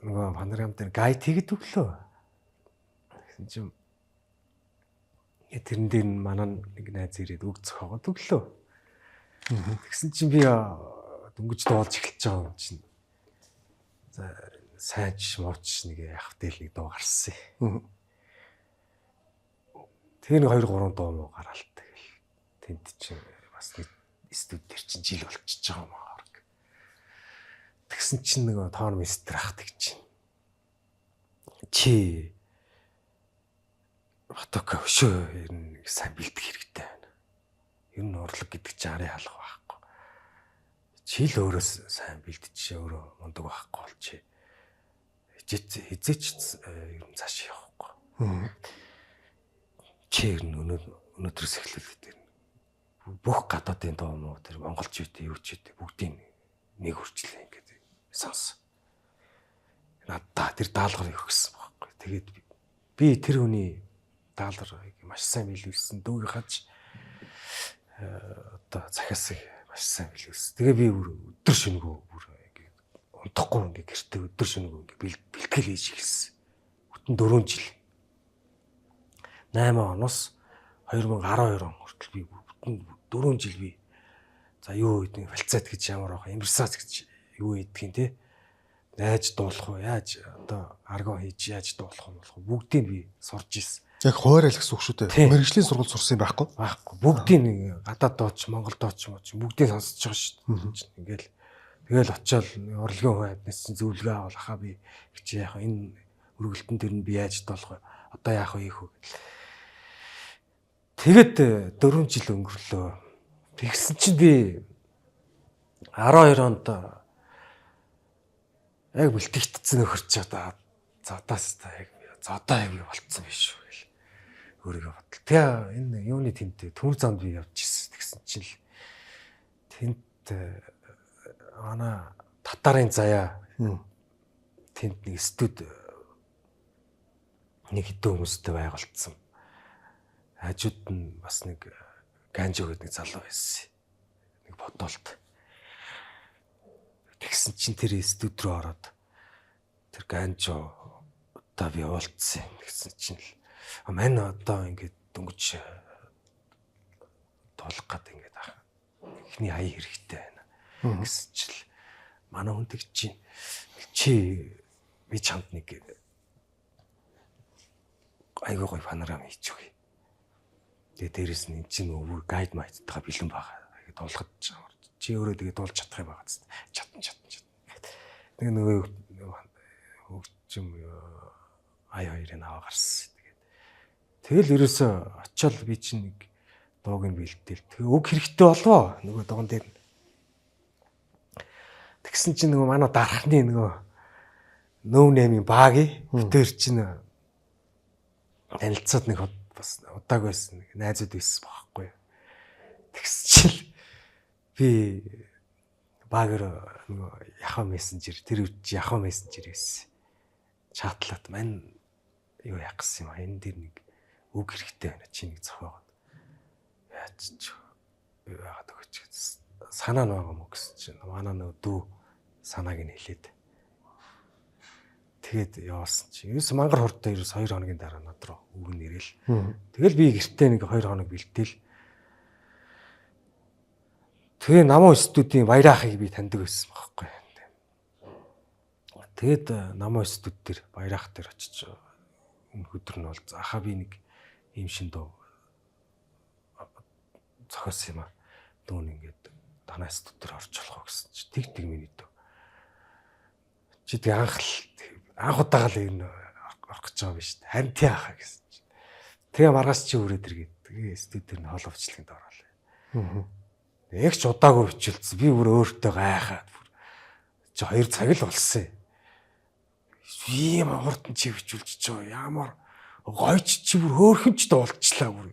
[SPEAKER 1] нөгөө панорам дээр гайд хийгээд өглөө. Тэгсэн чинь тэрэн дээр нь манай нэг найз ирээд үг зохиогоод өглөө. Тэгсэн чинь би дөнгөж дуулж эхэлж байгаа юм чинь. За сайн ч мууч нэг явах дээл нэг дуу гарсан. Тэр нэг 2 3 дуу муу гараал тэгэл. Тэнд чинь бас нэг студ дээр чинь жил болчихж байгаа юм аа. Тэгсэн чинь нөгөө тоон мистер ах тэг чинь. Чи Батока өшөө ер нь сайн бэлдэх хэрэгтэй байна. Ер нь урлаг гэдэг чинь арын халах байхгүй. Чи л өөрөөс сайн бэлдэж өөрөө мундаг байхгүй бол чи хизээч ер нь цааш явахгүй. Чи ер нь өнөөдрөөс эхлүүлээд ер нь бүх гадаадын дуу муу тэр монголч үү юу ч үү бүгдийг нэг хүрчлээ ингээд сонс. Надаа тэр даалгаврыг өгсөн байхгүй. Тэгээд би тэр хүний даалгаврыг маш сайн биелүүлсэн. Дүүгийнхаач одоо захиасыг маш сайн биелүүлсэн. Тэгээ би бүр өдөр шөнөгүй бүр ингээд унтахгүй ингээд гэртээ өдөр шөнөгүй ингээд бэлтгэл хийж эхэлсэн. Бүтэн 4 жил. 8 оноос 2012 он хүртэл би бүтэн 4 жил би за юу гэдэг фальцет гэж ямар байх, имберсац гэж юу гэдгийг те яаж дуулах вэ, яаж одоо аргон хийж яаж дуулах юм болох бүгдийг би сурж ирсэн.
[SPEAKER 3] Яг хуваарай л гэсэн үг шүү дээ. Мэргэжлийн сургууль сурсан юм байхгүй?
[SPEAKER 1] Байхгүй. Бүгдийг нэг гадаад дууч, монгол дууч юм уу бүгдийг сонсож байгаа шүү дээ. Ингээл тэгэл очиод урлагийн хүн амьтнаас чинь зөвлөгөө авал ахаа би гэж яах вэ? Энэ өргөлтөн тэр нь би яаж дуулах вэ? Одоо яах вэ хийх вэ гэл. Тэгэд 4 жил өнгөрлөө. Тэгсэн чинь би 12 онд яг бэлтгэгдсэн нөхөр чи одоо зодоос та яг зодоо яг болцсон биш үү гэл өөрийгөө бодлоо. Тэгээ энэ юуны тэнд төмөр замд би явж ирсэн. Тэгсэн чинь л тэнд манай татарын заяа тэнд нэг студ нэг хэдэн хүмүүстэй байгуулсан. Хажууд нь бас нэг ганжо гэдэг нэг залуу байсан. Нэг бодолт. Тэгсэн чинь тэр студ руу ороод тэр ганжо одоо би уулзсан. Тэгсэн чинь л мань одоо ингээд дөнгөж тулах гад ингээд ах эхний хаяа хэрэгтэй байна. Гэсэн чил манай хүн тэгж чинь чи би чамд нэг айгүй гоё панорам хийж өгье. Тэгээ дээрэс нь эн чинь өвөр гайд майдтайгаа бэлэн байгаа. Тэгээ дуулахад чи өөрөө тэгээ дуулж чадах юм байгаа. Чадан чадан чадан. Тэгээ нөгөө хөгжим ая хоёрыг аваа гарсан. Тэгээд тэгэл ерөөсөө очиод би чинь нэг дууг нь бэлдээл. Тэгээ үг хэрэгтэй болвоо нөгөө дуган дээр. Тэгсэн чинь нөгөө манай дархны нөгөө нөв нэмийн багийн битэр чинь танилцаад нэг бас удааг байсан нэг найзууд байсан байхгүй. Тэгсэн чинь би багэр нөгөө Yahoo Messenger тэр үед чи Yahoo Messenger байсан. Чатлаад мань юу яах гэсэн юм а энэ дэр нэг үг хэрэгтэй байна чи нэг зохиогоод. Яаж ч яагаад өгч санаа нь байгаа мó гэсэн чинь манай нөгөө дүү санааг нь хэлээд тэгээд явуулсан чи. Ерөөс мангар хурдтай ерөөс 2 хоногийн дараа над руу үг нь ирээл. Тэгэл би гэртээ нэг 2 хоног бэлдээл. Тэгээ Намуу студийн Баяраахыг би таньдаг байсан байхгүй. Тэгээд Намуу студ дээр Баяраах дээр очиж өмнөх өдөр нь бол ахаа би нэг ийм шин дуу зохиосон юм аа. Дүүн ингээд танай студ дээр орж болох уу гэсэн чи тэг тэг миний дүү. Чи тэг анх л анх удаага л энэ орох гэж байгаа юм биш. Харин тий ахаа гэсэн чи. Тэгээ маргааш чи өрөөд иргээд тэгээ студ дээр нь хоол өвчлөнд ороолаа. Яг ч удаагүй бичүүлсэн. Би бүр өөртөө гайхаад бүр чи 2 цаг л болсон юм. Ийм хурдан чи бичүүлж байгаа. Ямар гойч чи бүр хөөрхөн ч дуулчлаа бүр.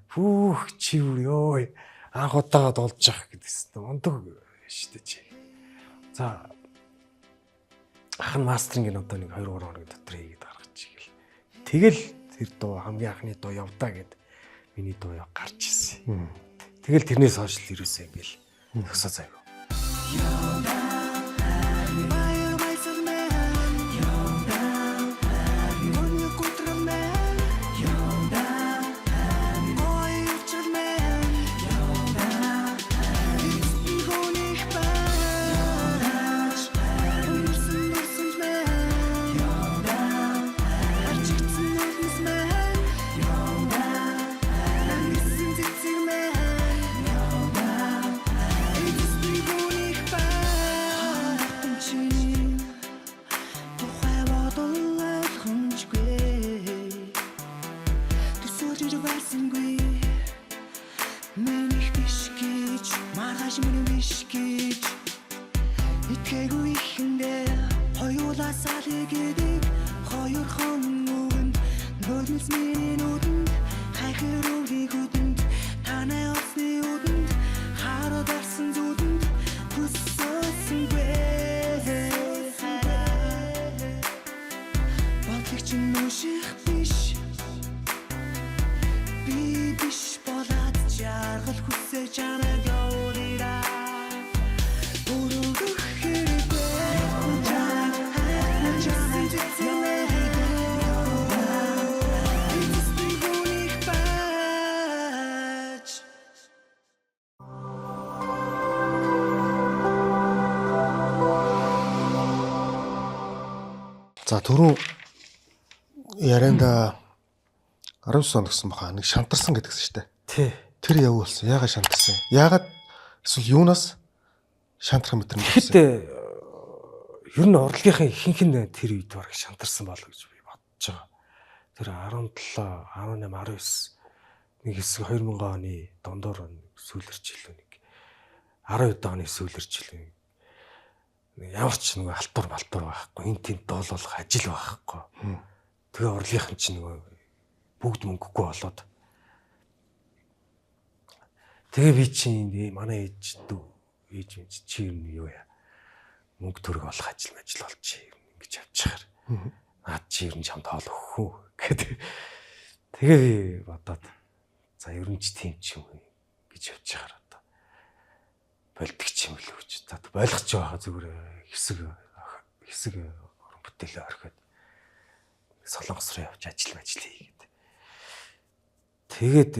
[SPEAKER 1] Хүүх чи бүр ёо анх удаага дуулж явах гэдэгсэн. Ундаг шүү дээ чи. За ах нь мастеринг нь одоо нэг 2 3 хоногийн дотор хийгээд гаргаж игээл. Тэгэл тэр дуу хамгийн анхны дуу явдаа гэд миний дуу гарч ирсэн. Тэгэл тэрнээс хойш л ерөөсөө ингээл төгсөө заяа.
[SPEAKER 2] Баяр баясгал мэн Гүний гутрал мэн Гоё учрал мэн Эцэст хүнийх байж Өнгөрсөн дурсамж мэн Арчигдсан нулимс мэн Ангисан цэцэг мэн Эцэст хүнийх байж Чиний тухай бодол ойлгомжгүй Төсөөлж байсангүй Минийх биш гэж маргааш минь биш гэж Итгээгүй ихэндээ хоёулаа салъя гэдэг хоёр хон үгэнд Нулимс миний нүдэнд хайхир өвлийн хөдөнд танай олсны үдэнд хараад арсан зүудэнд төсөөлсөнгүй Бодлог чинь нүших биш Би биш болоод жаргал хүсэж чамайг явуулъя. Өргөх хэрэггүй чамайг хайрласан цэцэн. Эцэстэн хүнийх байж.
[SPEAKER 3] За түрүүн ярианда 19 он гэсэн баха нэг шантарсан гэдгсэн шүү дээ.
[SPEAKER 1] Тий.
[SPEAKER 3] Тэр яв болсон. Яагаад шантарсан? Яагаад эсвэл юунаас шантрах мэдрэмж авсан?
[SPEAKER 1] Тэгэхэд ер нь урлагийнхын ихэнх нь тэр үед бараг шантарсан болов гэж би бодож байгаа. Тэр 17, 18, 19 нэг хэсэг 2000 оны дундуур сүүлэрч илүү нэг 12 оны сүүлэрч илүү нэг ямар ч нэг алтур малтур байхгүй, эн тэнд дуулуулах ажил байхгүй. Тэгээ урлагийнхан чинь нөгөө бүгд мөнгөгүй болоод тэгээ би чинь манай ээж дүү ээж минь чи юм юу яа мөнгө төрөг олох ажил мажил болчих юм ингэж явчихаар наад чи ер нь чамд хоол өгөх үү гэдэг. Тэгээ би бодоод За ер нь ч тийм ч юм гэж явж байгаа одоо болдог ч юм лүү гэж. За болгоч байгаа зүгээр хэсэг хэсэг уран бүтээлээ орхиод Солонгос руу явж ажил ажил хийгээд. Тэгээд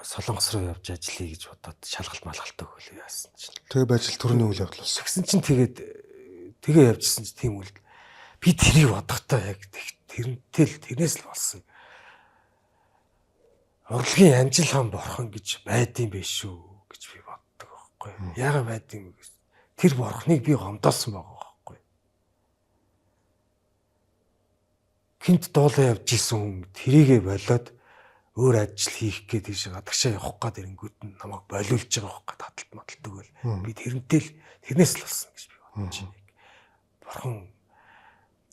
[SPEAKER 1] Солонгос руу явж ажил хий гэж бодоод шалгалт малгалт өгөөл яасан чинь.
[SPEAKER 3] Тэгээ байж л төрний үйл явдал болсон.
[SPEAKER 1] Тэгсэн чинь тэгээд тэгээ явжсэн чинь тийм үйл би тэрийг бодохдоо яг тэрнтэй л тэрнээс л болсон. Урлагийн амжил хан бурхан гэж байдсан байх шүү гэж би боддог байхгүй. Яагаад байдсан бэ гэж. Тэр бурхныг би гомдоосон байгаа байхгүй. Хинт дуулаа явж исэн хүн тэрийгэ болоод өөр ажил хийх гээд тийш гадагшаа явах гээд ирэнгүүт нь намайг болиулж байгаа байхгүй, таталт маталт өгөөл. Би тэрнтэй л тэрнээс л болсон гэж би бодож байна. Бурхан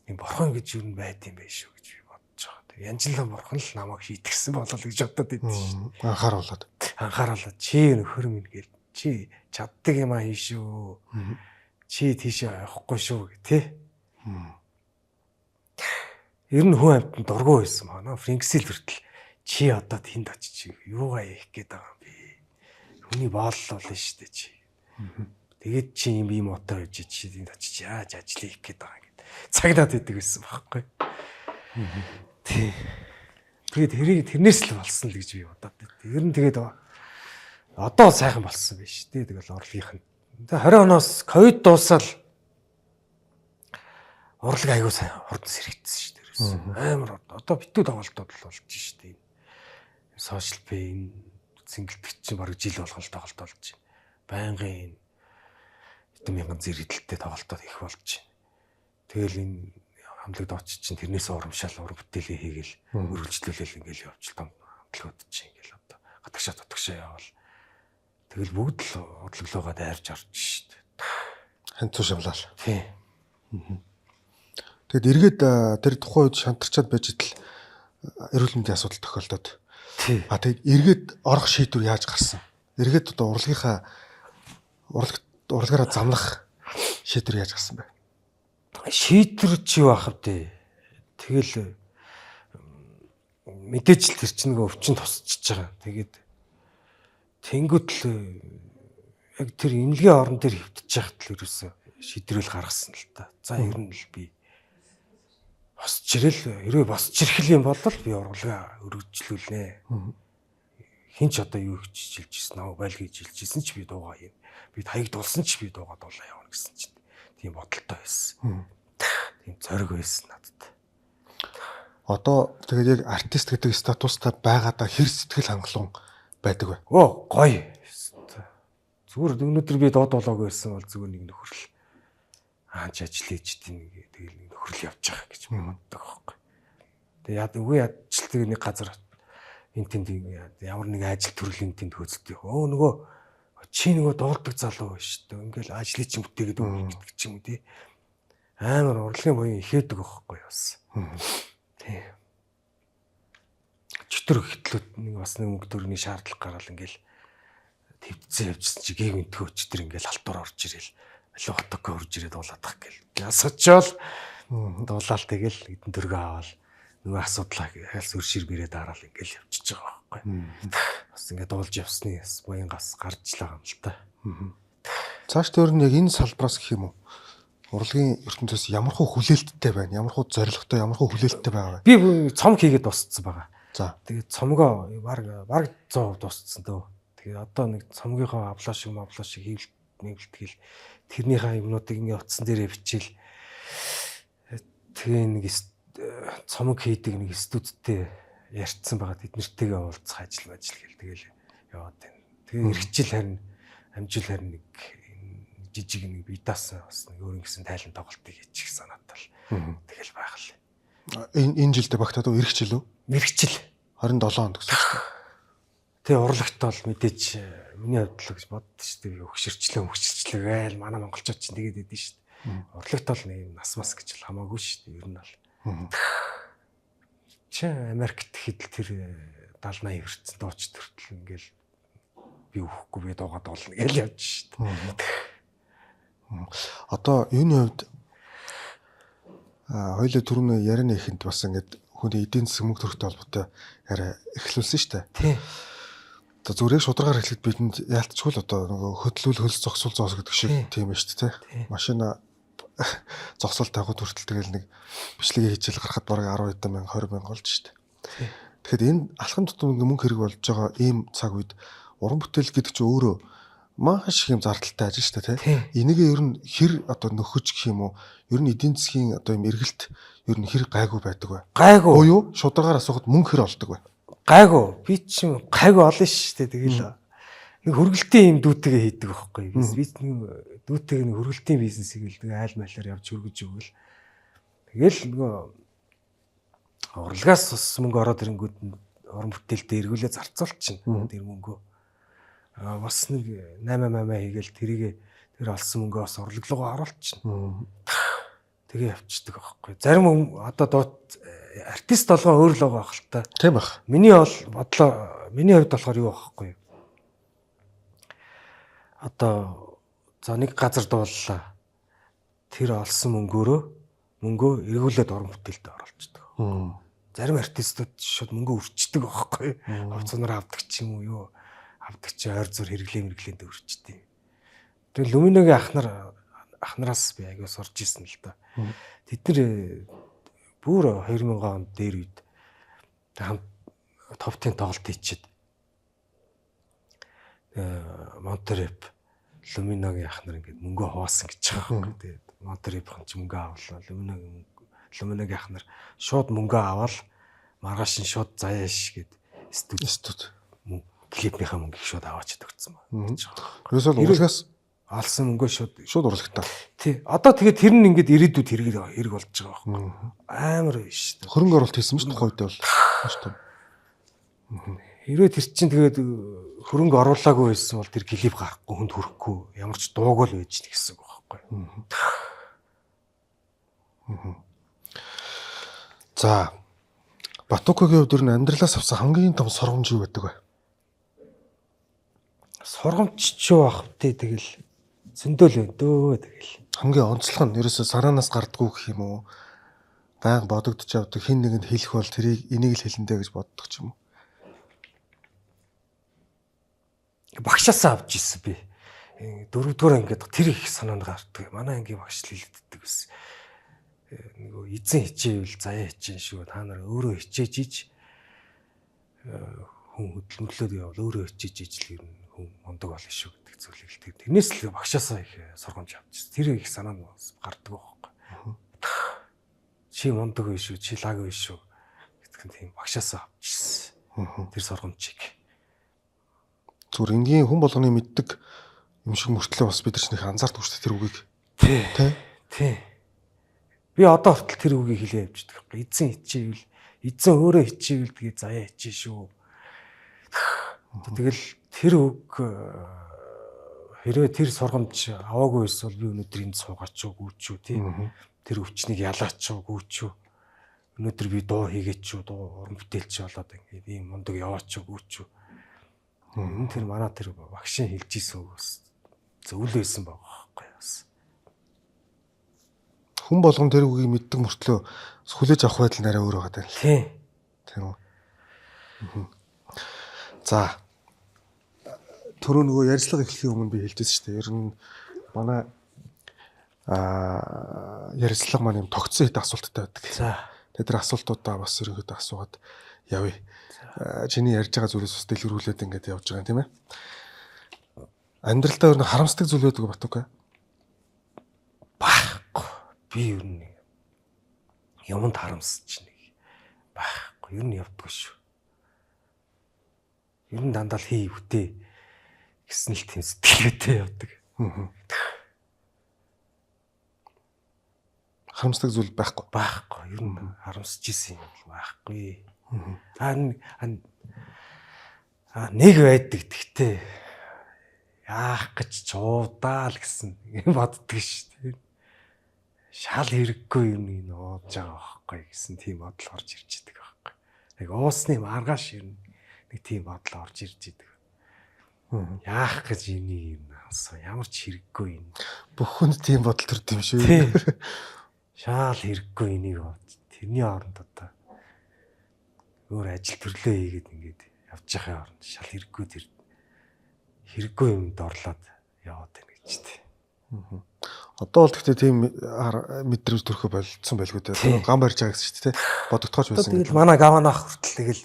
[SPEAKER 1] юм бурхан гэж юу нь байд юм бэ шүү гэж би бодож байгаа. Тэр янжлан бурхан л намайг шийтгсэн болол гэж бодод идэв шүү.
[SPEAKER 3] Анхааруулад.
[SPEAKER 1] Анхааруулад чи нөхөр минь гэл чи чаддаг юм аа хий шүү. Чи тийшээ явахгүй шүү гэх тий. Ер нь хүн амьтан дургу байсан байна. Фрэнксэл хүртэл чи одоо тэнд очиж юугаа хийх гээд байгаа юм бэ? Хүний бооллол нь шүү дээ чи. Тэгээд чи юм ийм отоо гэж чи тэнд очиж яаж ажил хийх гээд байгаа юм гэд цагдаад идэг байсан байхгүй. Тий. Тэгээд тэрийг тэрнээс л болсон л гэж би бодоод байт. Ер нь тэгээд одоо сайхан болсон биш тий. Тэгэл урлагийнх нь. Тэгээ 20 оноос ковид дуусаад урлаг аягүй сайн хурдан сэрэгдсэн шүү дээ. Амар одоо битүү тоглолтууд л болж шүү дээ. Сошиал пэй энэ цэнгэлдэгч чинь бараг жил болгон тоглолт болж байна. Байнгын энэ хэдэн мянган зэрэгэлдэлтэй тоглолтууд их болж байна. Тэгэл энэ хамлаг дооч чинь тэрнээс урамшаал уран бүтээлээ хийгээл өргөлжлүүлэл ингээл явж том хамтлагууд чинь ингээл одоо гадагшаа дутагшаа явбал тэгэл бүгд л урлаглуугаа дайрч орж шүү дээ.
[SPEAKER 3] Ханцуу шавлал.
[SPEAKER 1] Тий.
[SPEAKER 3] Тэгэд эргээд тэр тухайн үед шантарчаад байж идэл эрүүл мэндийн асуудал тохиолдоод.
[SPEAKER 1] Тий.
[SPEAKER 3] А тэгээд эргээд орох шийдвэр яаж гарсан? Эргээд одоо урлагийнхаа урлагаараа замлах шийдвэр яаж гарсан бэ?
[SPEAKER 1] Шийдвэр чи юу ах вэ? Тэгэл мэдээж л тэр чинь нөгөө өвчин тусчж байгаа. Тэгээд тэнгуут л яг тэр эмнэлгийн орон дээр хөвтөж яхад л ерөөсөө шийдвэрэл гаргасан л та. За ер нь л би босч ирэл хэрвээ босч ирэх юм бол би урлагаа өргөжлүүлнэ. Хин ч одоо юу хийж жилжсэн аа байл гэж жилжсэн ч би дуугаа юм. Би хаяг дулсан ч би дуугаа дуулаа явна гэсэн чинь тийм бодолтой байсан. Тийм зориг байсан надад.
[SPEAKER 3] Одоо тэгээд яг артист гэдэг статустай байгаадаа хэр сэтгэл хангалуун байдаг вэ?
[SPEAKER 1] Өө гоё. Зүгээр өнөөдөр би дуу дуулаагүй байсан бол зүгээр нэг нөхөрл аач ажил хийж тийм тэгэл нэг нөхөрл явж байгаа гэж боддог байхгүй. Тэгээ яд үгүй ядчил тэгээ нэг газар энэ тэнд ямар нэг ажил төрлийн тэнд хөөцөлт. Өө нөгөө чи нөгөө дуулдаг залуу шүү дээ. Ингээл ажлыг чинь бүтээгээд өгнө гэдэг ч юм уу тий. Амар урлагийн буян ихэдэг байхгүй бас. Тий. Чөтгөр хөтлөөд нэг бас нэг мөнгө төгрөгийн шаардлага гараал ингээл твдсэн явжсэн чи гэв энтхөө өчтөр ингээл алтуур орж ирэл алуу хотокко орж ирээд дуулаадах гэл. Ясачаал дуулаал тэгэл хэдэн төгрөгөө аваал нөгөө асуудлаа хальс өршир бэрээ дараал ингээл явчихж байгаа байхгүй. Бас ингээд дуулж явсны бас буян гас гарч л байгаа юм л та.
[SPEAKER 3] Цааш тэр нь яг энэ салбараас гэх юм уу? Урлагийн ертөнцөөс ямар хуу хүлээлттэй байна? Ямар хуу зорилготой, ямар хуу хүлээлттэй байгаа вэ?
[SPEAKER 1] Би цом хийгээд дууссан байгаа.
[SPEAKER 3] За.
[SPEAKER 1] Тэгээд цомгоо баг 100% дууссан дөө. Тэгээд одоо нэг цомгийнхоо авлаа шиг мавлаа шиг хийвэл нэвлтгэл тэрнийхээ юмнуудыг ингээ утсан дээрээ бичээл тэгээ нэг цомог хийдэг нэг студидтэй ярьцсан байгаа, тэд нэртэйгээ уулзах ажил ажил гэл тэгэл яваад байна. Тэгээ эргэжил харин амжил харин нэг жижиг нэг бие даасан бас нэг өөр ингэсэн тайлан тоглолтыг хийчих санаатай л тэгэл байх л.
[SPEAKER 3] Энэ жилдээ багтаад уу эрэх жил үү?
[SPEAKER 1] Мэрэгчил.
[SPEAKER 3] 27 онд гэсэн шүү дээ.
[SPEAKER 1] Тэгээ урлагт бол мэдээж миний хувьд л гэж боддоо шүү дээ. Өгшөрчлөө гээл манай монголчууд чинь тэгээд идэв шүү дээ. Урлагт бол нэг нас мас гэж л хамаагүй шүү дээ. Ер нь бол. Чи Америкт хэд л тэр 70 80 хүрсэн дууч төртөл ингээл би өхгүй би дуугаад дуулна гэж явж шүү дээ.
[SPEAKER 3] Одоо юуны хувьд хоёлаа түрүүний ярианы ихэнд бас ингээд Хүний эдийн засаг мөнгө төрхтэй холбоотой яриа эхлүүлсэн шүү дээ.
[SPEAKER 1] Тий.
[SPEAKER 3] Одоо зүгээр яг шударгаар эхлэхэд бидэнд яалтчгүй л одоо нөгөө хөдлүүл хөлс зогсуул зоос гэдэг шиг тийм байна шүү дээ.
[SPEAKER 1] Тий.
[SPEAKER 3] Машина зогсоол тавихад хүртэл тэгэл нэг бичлэгээ хийжэл гарахад бараг 10 хэдэн мянга 20 мянга болж шүү дээ.
[SPEAKER 1] Тий.
[SPEAKER 3] Тэгэхээр энэ алхам тутам ингээ мөнгө хэрэг болж байгаа ийм цаг үед уран бүтээл гэдэг чинь өөрөө маш их юм зардалтай ажил шүү дээ,
[SPEAKER 1] Тий.
[SPEAKER 3] тий. Энийг ер нь хэр одоо нөхөж гэх юм уу? Ер нь эдийн засгийн одоо юм эргэлт ер нь хэр гайгүй байдаг вэ?
[SPEAKER 1] Гайгүй.
[SPEAKER 3] Буюу шударгаар асуухад мөнгө хэр олдог вэ?
[SPEAKER 1] Гайгүй. Би чинь гайгүй олон шүү дээ. Тэгэл нэг хөргөлтийн юм дүүтэйгээ хийдэг байхгүй. Би нэг дүүтэйг нэг хөргөлтийн бизнесийг л нэг айл майлаар явж хөргөж өгөөл. Тэгэл нөгөө урлагаас бас мөнгө ороод ирэнгүүт нь уран бүтээлдээ эргүүлээ зарцуулчихна тэр мөнгөө. Аа бас нэг 8 8 хийгээл тэрийг тэр олсон мөнгөө бас урлаг руугаа оруулчихна. Тэгээ явчихдаг байхгүй. Зарим одоо дуут артист болгон өөр л байгаа байх л та.
[SPEAKER 3] Тийм байх.
[SPEAKER 1] Миний бол бодлоо миний хувьд болохоор юу байхгүй. Одоо за нэг газар дууллаа. Тэр олсон мөнгөөрөө мөнгөө эргүүлээд уран бүтээлд оруулцдаг. Зарим артистууд шууд мөнгө өрчдөг байхгүй. Хувцаанаар авдаг ч юм уу юу авдаг чи ойр зур хэрэглээ мэрглээнд өрчдөг. Тэгээ Люминогийн ах нар ахнараас би аягүй сурч исэн л да. Тэд нар бүр 2000 он дээр үед хамт топтын тоглолт хийчихэд Монтереп Люминогийн ах нар ингээд мөнгө хуваасан гэж байгаа юм. Тэгээд Монтерепийн ч мөнгө авлаа. Люминогийн Люминогийн ах нар шууд мөнгө аваад маргааш нь шууд заяаш гэд студ
[SPEAKER 3] Студ.
[SPEAKER 1] клипнийхээ мөнгийг шууд аваач өгсөн байна гэж байгаа.
[SPEAKER 3] Ерөөсөө л урлагаас
[SPEAKER 1] Олсон мөнгөө шууд
[SPEAKER 3] шууд урлагтаа.
[SPEAKER 1] Тий. Одоо тэгээд тэр нь ингээд ирээдүйд хэрэг хэрэг болж байгаа байхгүй. Амар биш шүү дээ.
[SPEAKER 3] Хөрөнгө оруулалт хийсэн мэт тухайн үед бол маш том.
[SPEAKER 1] Хэрвээ тэр чинь тэгээд хөрөнгө оруулаагүй байсан бол тэр клип гарахгүй хүнд хүрэхгүй ямар ч дуугүй л байж гэсэн үг байхгүй.
[SPEAKER 3] За Батукагийн хувьд ер нь амьдралаас авсан хамгийн том сургамж юу байдаг вэ?
[SPEAKER 1] Сургамж ч юу ах вэ тэгэл зөндөөл байна дөө тэгэл.
[SPEAKER 3] Хамгийн онцлог нь ерөөсөө сараанаас гардггүй гэх юм уу? Баян бодогдож явдаг хин нэгэнд хэлэх бол тэрийг энийг л хэлэндэ гэж боддог ч юм уу?
[SPEAKER 1] Багшаасаа авч ирсэн би. Дөрөвдүгээр ангид тэр их санаанд гардаг. Манай ангийн багш л хэлдэг байсан. Нөгөө эзэн хичээвэл заяа хичээн шүү. Та нар өөрөө хичээж иж хүн хөдөлмөрлөөд явбал өөрөө хичээж иж л ер нь хүн мундаг болно шүү гэдэг зүйлийг л тэрнээс л багшаасаа их сургамж авчихсан. Тэр их санаанд бас гардаг байхгүй. Чи мундаг биш шүү, чи лаг биш шүү гэдэг нь тийм багшаасаа авчихсан. Тэр сургамжийг.
[SPEAKER 3] Зүгээр энгийн хүн болгоны мэддэг юм шиг мөртлөө бас бид нар ч нэг анзаардаг шүү дээ тэр үгийг.
[SPEAKER 1] Тий.
[SPEAKER 3] Тэ?
[SPEAKER 1] Тий. Би одоо хүртэл тэр үгийг хэлээ явждаг байхгүй. Эзэн хичээвэл эзэн өөрөө хичээвэл тэгээ заяа хичээ шүү. Тэгэл тэр үг хэрвээ тэр сургамж аваагүй байсан бол би өнөөдөр энд суугаач уу гүйч үү тий. Тэр өвчнийг ялаач уу гүйч үү. Өнөөдөр би дуу хийгээч үү, дуу уран бүтээлч болоод ингээд ийм мундаг яваач уу гүйч үү. Энэ тэр манай тэр багшийн хэлж исэн үг бас зөв л байсан байгаа байхгүй бас.
[SPEAKER 3] Хүн болгон тэр үгийг мэддэг мөртлөө бас хүлээж авах байдал нарай өөр байгаа даа.
[SPEAKER 1] Тий.
[SPEAKER 3] Тийм үү? За. Түрүү нөгөө ярьцлага эхлэхийн өмнө би хэлжсэн шүү дээ. Ер нь манай ярьцлага маань юм тогтсон хэд асуулттай байдаг.
[SPEAKER 1] За.
[SPEAKER 3] Тэгээд тэр асуултуудаа бас ерөнхийдөө асуугаад явъя. Чиний ярьж байгаа зүйлээс бас дэлгэрүүлээд ингээд явж байгаа юм тийм ээ. Амьдралдаа ер нь харамсдаг зүйл байдаг уу Батука?
[SPEAKER 1] Байхгүй. Би ер нь юмд харамсаж нэг байхгүй. Ер нь явдаггүй шүү. Ер нь дандаа л хий бүтээ гэсэн л тийм сэтгэлгээтэй явдаг.
[SPEAKER 3] Харамсдаг зүйл байхгүй.
[SPEAKER 1] Байхгүй. Ер нь харамсаж исэн юм бол байхгүй. Аа нэг байдаг. Тэгтээ яах гэж чуудаа л гэсэн юм боддөг шүү дээ. Шал хэрэггүй юм энэ ууж байгаа байхгүй гэсэн тийм бодол орж ирж идэг байхгүй. Яг уусны маргааш ер нь нэг тийм бодол орж ирж идэг. Яах гэж энийг юм авсан. Ямар ч хэрэггүй юм.
[SPEAKER 3] Бүх хүнд тийм бодол төрд юм шүү.
[SPEAKER 1] Тийм. Шал хэрэггүй энийг ууж. Тэрний оронд одоо Өөр ажил төрлөө хийгээд ингээд явж байхын оронд шал хэрэггүй тэр хэрэггүй юмд орлоод яваад байна гэж тий.
[SPEAKER 3] Одоо бол гэхдээ тийм мэдрэмж төрхөө болцсон байлгүй дээ. Гам барьж байгаа гэсэн шүү дээ. Бодогдохооч байсан.
[SPEAKER 1] Тэгэл манай гаванаах хүртэл тэгэл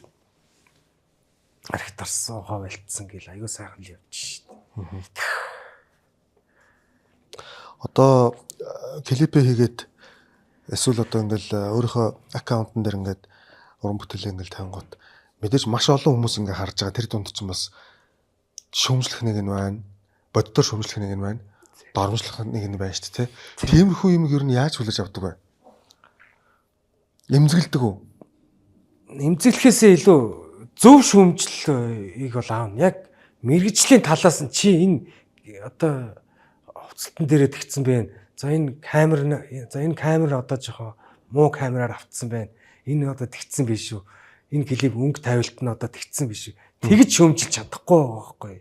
[SPEAKER 1] архи тарсан ухаа болцсон гэл аюу сайхан л явж шít.
[SPEAKER 3] Одоо клипээ хийгээд эсвэл одоо ингээл өөрийнхөө аккаунтн дээр ингээд уран бүтээлээ ингээл тавингууд мэдээж маш олон хүмүүс ингээ харж байгаа. Тэр дунд чинь бас шүүмжлэх нэг нь байна. Боддоор шүүмжлэх нэг нь байна. Доромжлох нэг нь байна шүү дээ. Тиймэрхүү юм ер нь яаж хүлээж авдаг вэ? Эмзэгэлдэг үү?
[SPEAKER 1] Эмзэглэхээсээ илүү зөв шүүмжлэлийг бол аавна. Яг мэрэгжлийн талаас нь чи энэ одоо хувцалтан дээрээ тэгсэн байна. За энэ камер, за энэ камер одоо жоохон муу камераар автсан байна. Энэ одоо тэгсэн биш үү? Энэ клип өнгө тавилт нь одоо тэгсэн биш үү? Тэгж шүүмжилж чадахгүй байгаа байхгүй.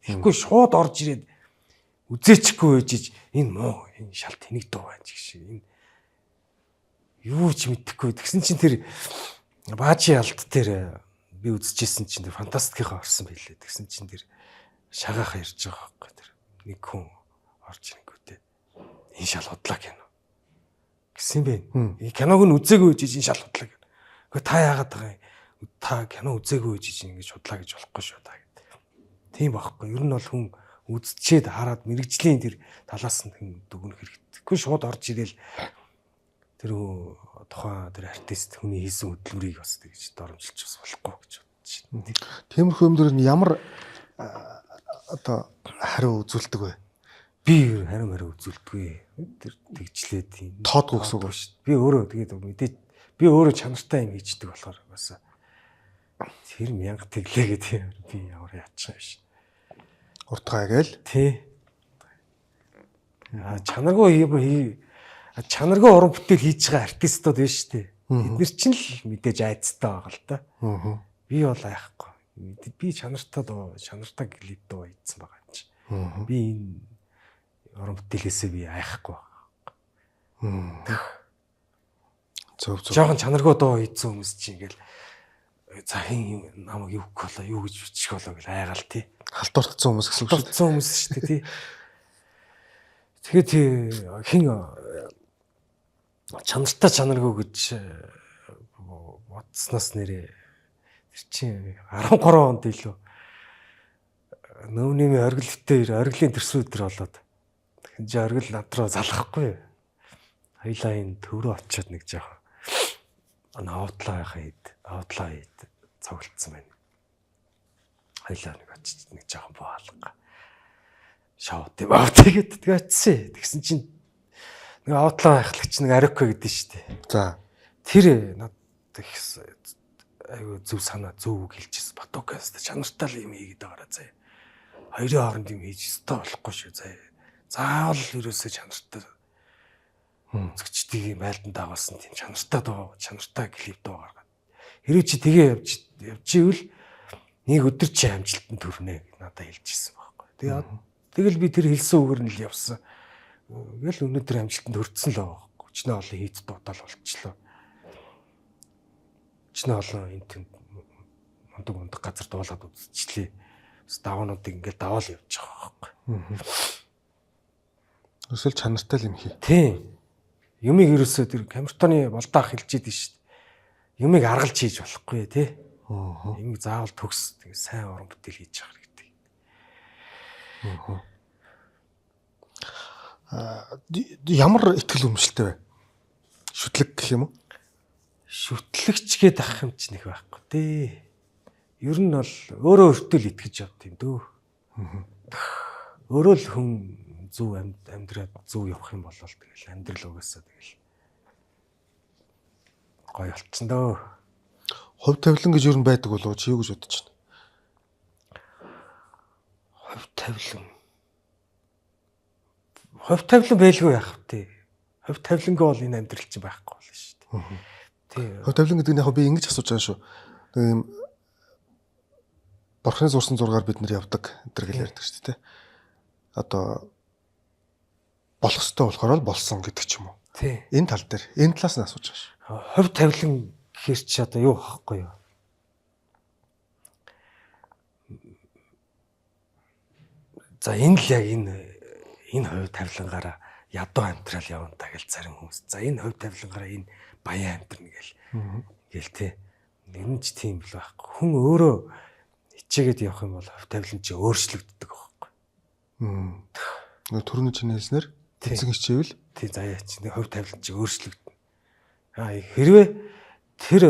[SPEAKER 1] Тэгэхгүй шууд орж ирээд үзээчихгүй байж энэ муу, энэ шал тэнэг дуу байна гэх шиг. Энэ юу ч мэдэхгүй. Тэгсэн чинь тэр Баажи алд дээр би үзчихсэн чинь тэр фантастикийнхаа орсон байлээ. Тэгсэн чинь тэр шагаах ярьж байгаа байхгүй тэр нэг хүн орж ирэнгүүтээ энэ шал худлаа кино гэсэн бэ. Энэ киног нь үзээгүй гэж энэ шал худлаа кино. Гэхдээ та яагаад байгаа юм? Та кино үзээгүй гэж ингэж худлаа гэж болохгүй шүү та гэдэг. Тийм байхгүй. Ер нь бол хүн үзчихэд хараад мэрэгжлийн тэр талаас нь хүн дүгнэх хэрэгтэй. Тэгэхгүй шууд орж ирээл тэр тухайн тэр артист хүний хийсэн хөдөлмөрийг бас тэгж доромжилж бас болохгүй гэж бодож байна.
[SPEAKER 3] Тиймэрхүү юм дээр нь ямар одоо хариу үзүүлдэг вэ?
[SPEAKER 1] Би хариу мариу үзүүлдэггүй. Тэр тэгжлээ тийм.
[SPEAKER 3] Тоодгүй гэсэн үг
[SPEAKER 1] шүү дээ. Би өөрөө тэгээд мэдээж би өөрөө чанартай юм хийждэг болохоор бас тэр мянга тэглээ гэдэг би ямар яачих юм биш.
[SPEAKER 3] Уртгаа гээл.
[SPEAKER 1] Тий. А чанаргүй чанаргүй уран бүтээл хийж байгаа артистууд байна шүү дээ. Тэд нар чинь л мэдээж айцтай байгаа л та. Би бол айхгүй. Би чанартай дуу, чанартай клип дуу хийсэн байгаа юм чи. Би энэ уран бүтээлээсээ би айхгүй байгаа.
[SPEAKER 3] Зөв зөв.
[SPEAKER 1] Жохон чанаргүй дуу хийсэн хүмүүс чинь ингээл за хин намайг юу гэх болоо, юу гэж бичих болоо гэж айгаал тий.
[SPEAKER 3] Халтуртсан хүмүүс гэсэн үг шүү дээ.
[SPEAKER 1] Халтуртсан хүмүүс шүү дээ тий. Тэгээд хин чанартай чанаргүй гэж бодсноос нэрээ тэр чинь 13 онд илүү нөөмний оргил битээр оргилын төрсөн өдөр болоод тэгэн чи оргил над руу залахгүй. Хоёлаа энэ төв рүү очиод нэг жоохон автлаа байхаа хэд автлаа хэд цогцолцсон байна. Хоёлаа нэг очиж нэг жоохон боо алга. Шоу тийм аа тэгээд тэгээ очив. Тэгсэн чинь нэг автлаа байхлагч нэг Арико гэдэг нь шүү дээ.
[SPEAKER 3] За.
[SPEAKER 1] Тэр над их айгу зөв санаа зөв үг хэлчихсэн. Батукас чанартай л юм хийгээд байгаараа заяа. Хоёрын хооронд юм хийж өстой болохгүй шүү заяа. Заавал ерөөсөө чанартай үзэгчдийг байлдан дагуулсан тийм чанартай дуу, чанартай клип дуу гаргаад. Хэрвээ чи тэгээ явж ивэл нэг өдөр чи амжилтанд хүрнэ гэж надад хэлчихсэн байхгүй. Тэгээ тэгэл би тэр хэлсэн үгээр нь л явсан. Ингээл өнөөдөр амжилтанд хүрсэн л байгаа байхгүй. Өчнөө олон хийц дуудаал болчихлоо. Өчнөө олон энэ тэнд мундаг мундаг газар дуулаад үзчихлээ. Бас даваануудыг ингээл даваал явж байгаа байхгүй.
[SPEAKER 3] Эсвэл чанартай л юм хий.
[SPEAKER 1] Тийм. Юмыг ерөөсөө тэр камертоны болдаах хэлж идэв шүү дээ. Юмыг аргалж хийж болохгүй тий. Юмыг заавал төгс тэгээ сайн уран бүтээл хийж явах хэрэгтэй.
[SPEAKER 3] Ямар итгэл үнэмшилтэй вэ? Шүтлэг гэх юм уу?
[SPEAKER 1] Шүтлэгч гээд ах юм чи нэг байхгүй дээ. Ер нь бол өөрөө өөртөө л итгэж явд юм дөө. Өөрөө л хүн зөв амьдраад зөв явах юм бол тэгэл амьдрал угаасаа тэгэл гоё болцсон дөө.
[SPEAKER 3] Хувь тавилан гэж ер нь байдаг болов уу? Чи юу гэж бодож байна?
[SPEAKER 1] Хувь тавилан. Хувь тавилан байлгүй яах вэ? Хувь тавилангүй бол энэ амьдрал чинь байхгүй болно шүү дээ. Тий.
[SPEAKER 3] Хувь тавилан гэдэг нь яг би ингэж асууж байгаа шүү. Нэг юм Бурхны зурсан зургаар бид нар явдаг энэ төр гэл ярьдаг шүү дээ. Одоо болох ёстой болохоор л болсон гэдэг ч юм уу.
[SPEAKER 1] Тий.
[SPEAKER 3] Энэ тал дээр, энэ талаас нь асууж байгаа шүү.
[SPEAKER 1] Хувь тавилан гэхэр чи одоо юу байхгүй юу? За энэ л яг энэ хувь тавилангаараа ядуу амьдрал явна та гэл зарим хүмүүс. За энэ хувь тавилангаараа энэ баян амьдрна гэл. Гэл те. Энэ ч тийм л байхгүй. Хүн өөрөө хичээгээд явах юм бол хувь тавилан чи өөрчлөгддөг байхгүй.
[SPEAKER 3] Нөгөө түрүүний чиний хэлснээр эзэн хичээвэл
[SPEAKER 1] тий заяа чи хувь тавилан чи өөрчлөгдөнө. Аа хэрвээ тэр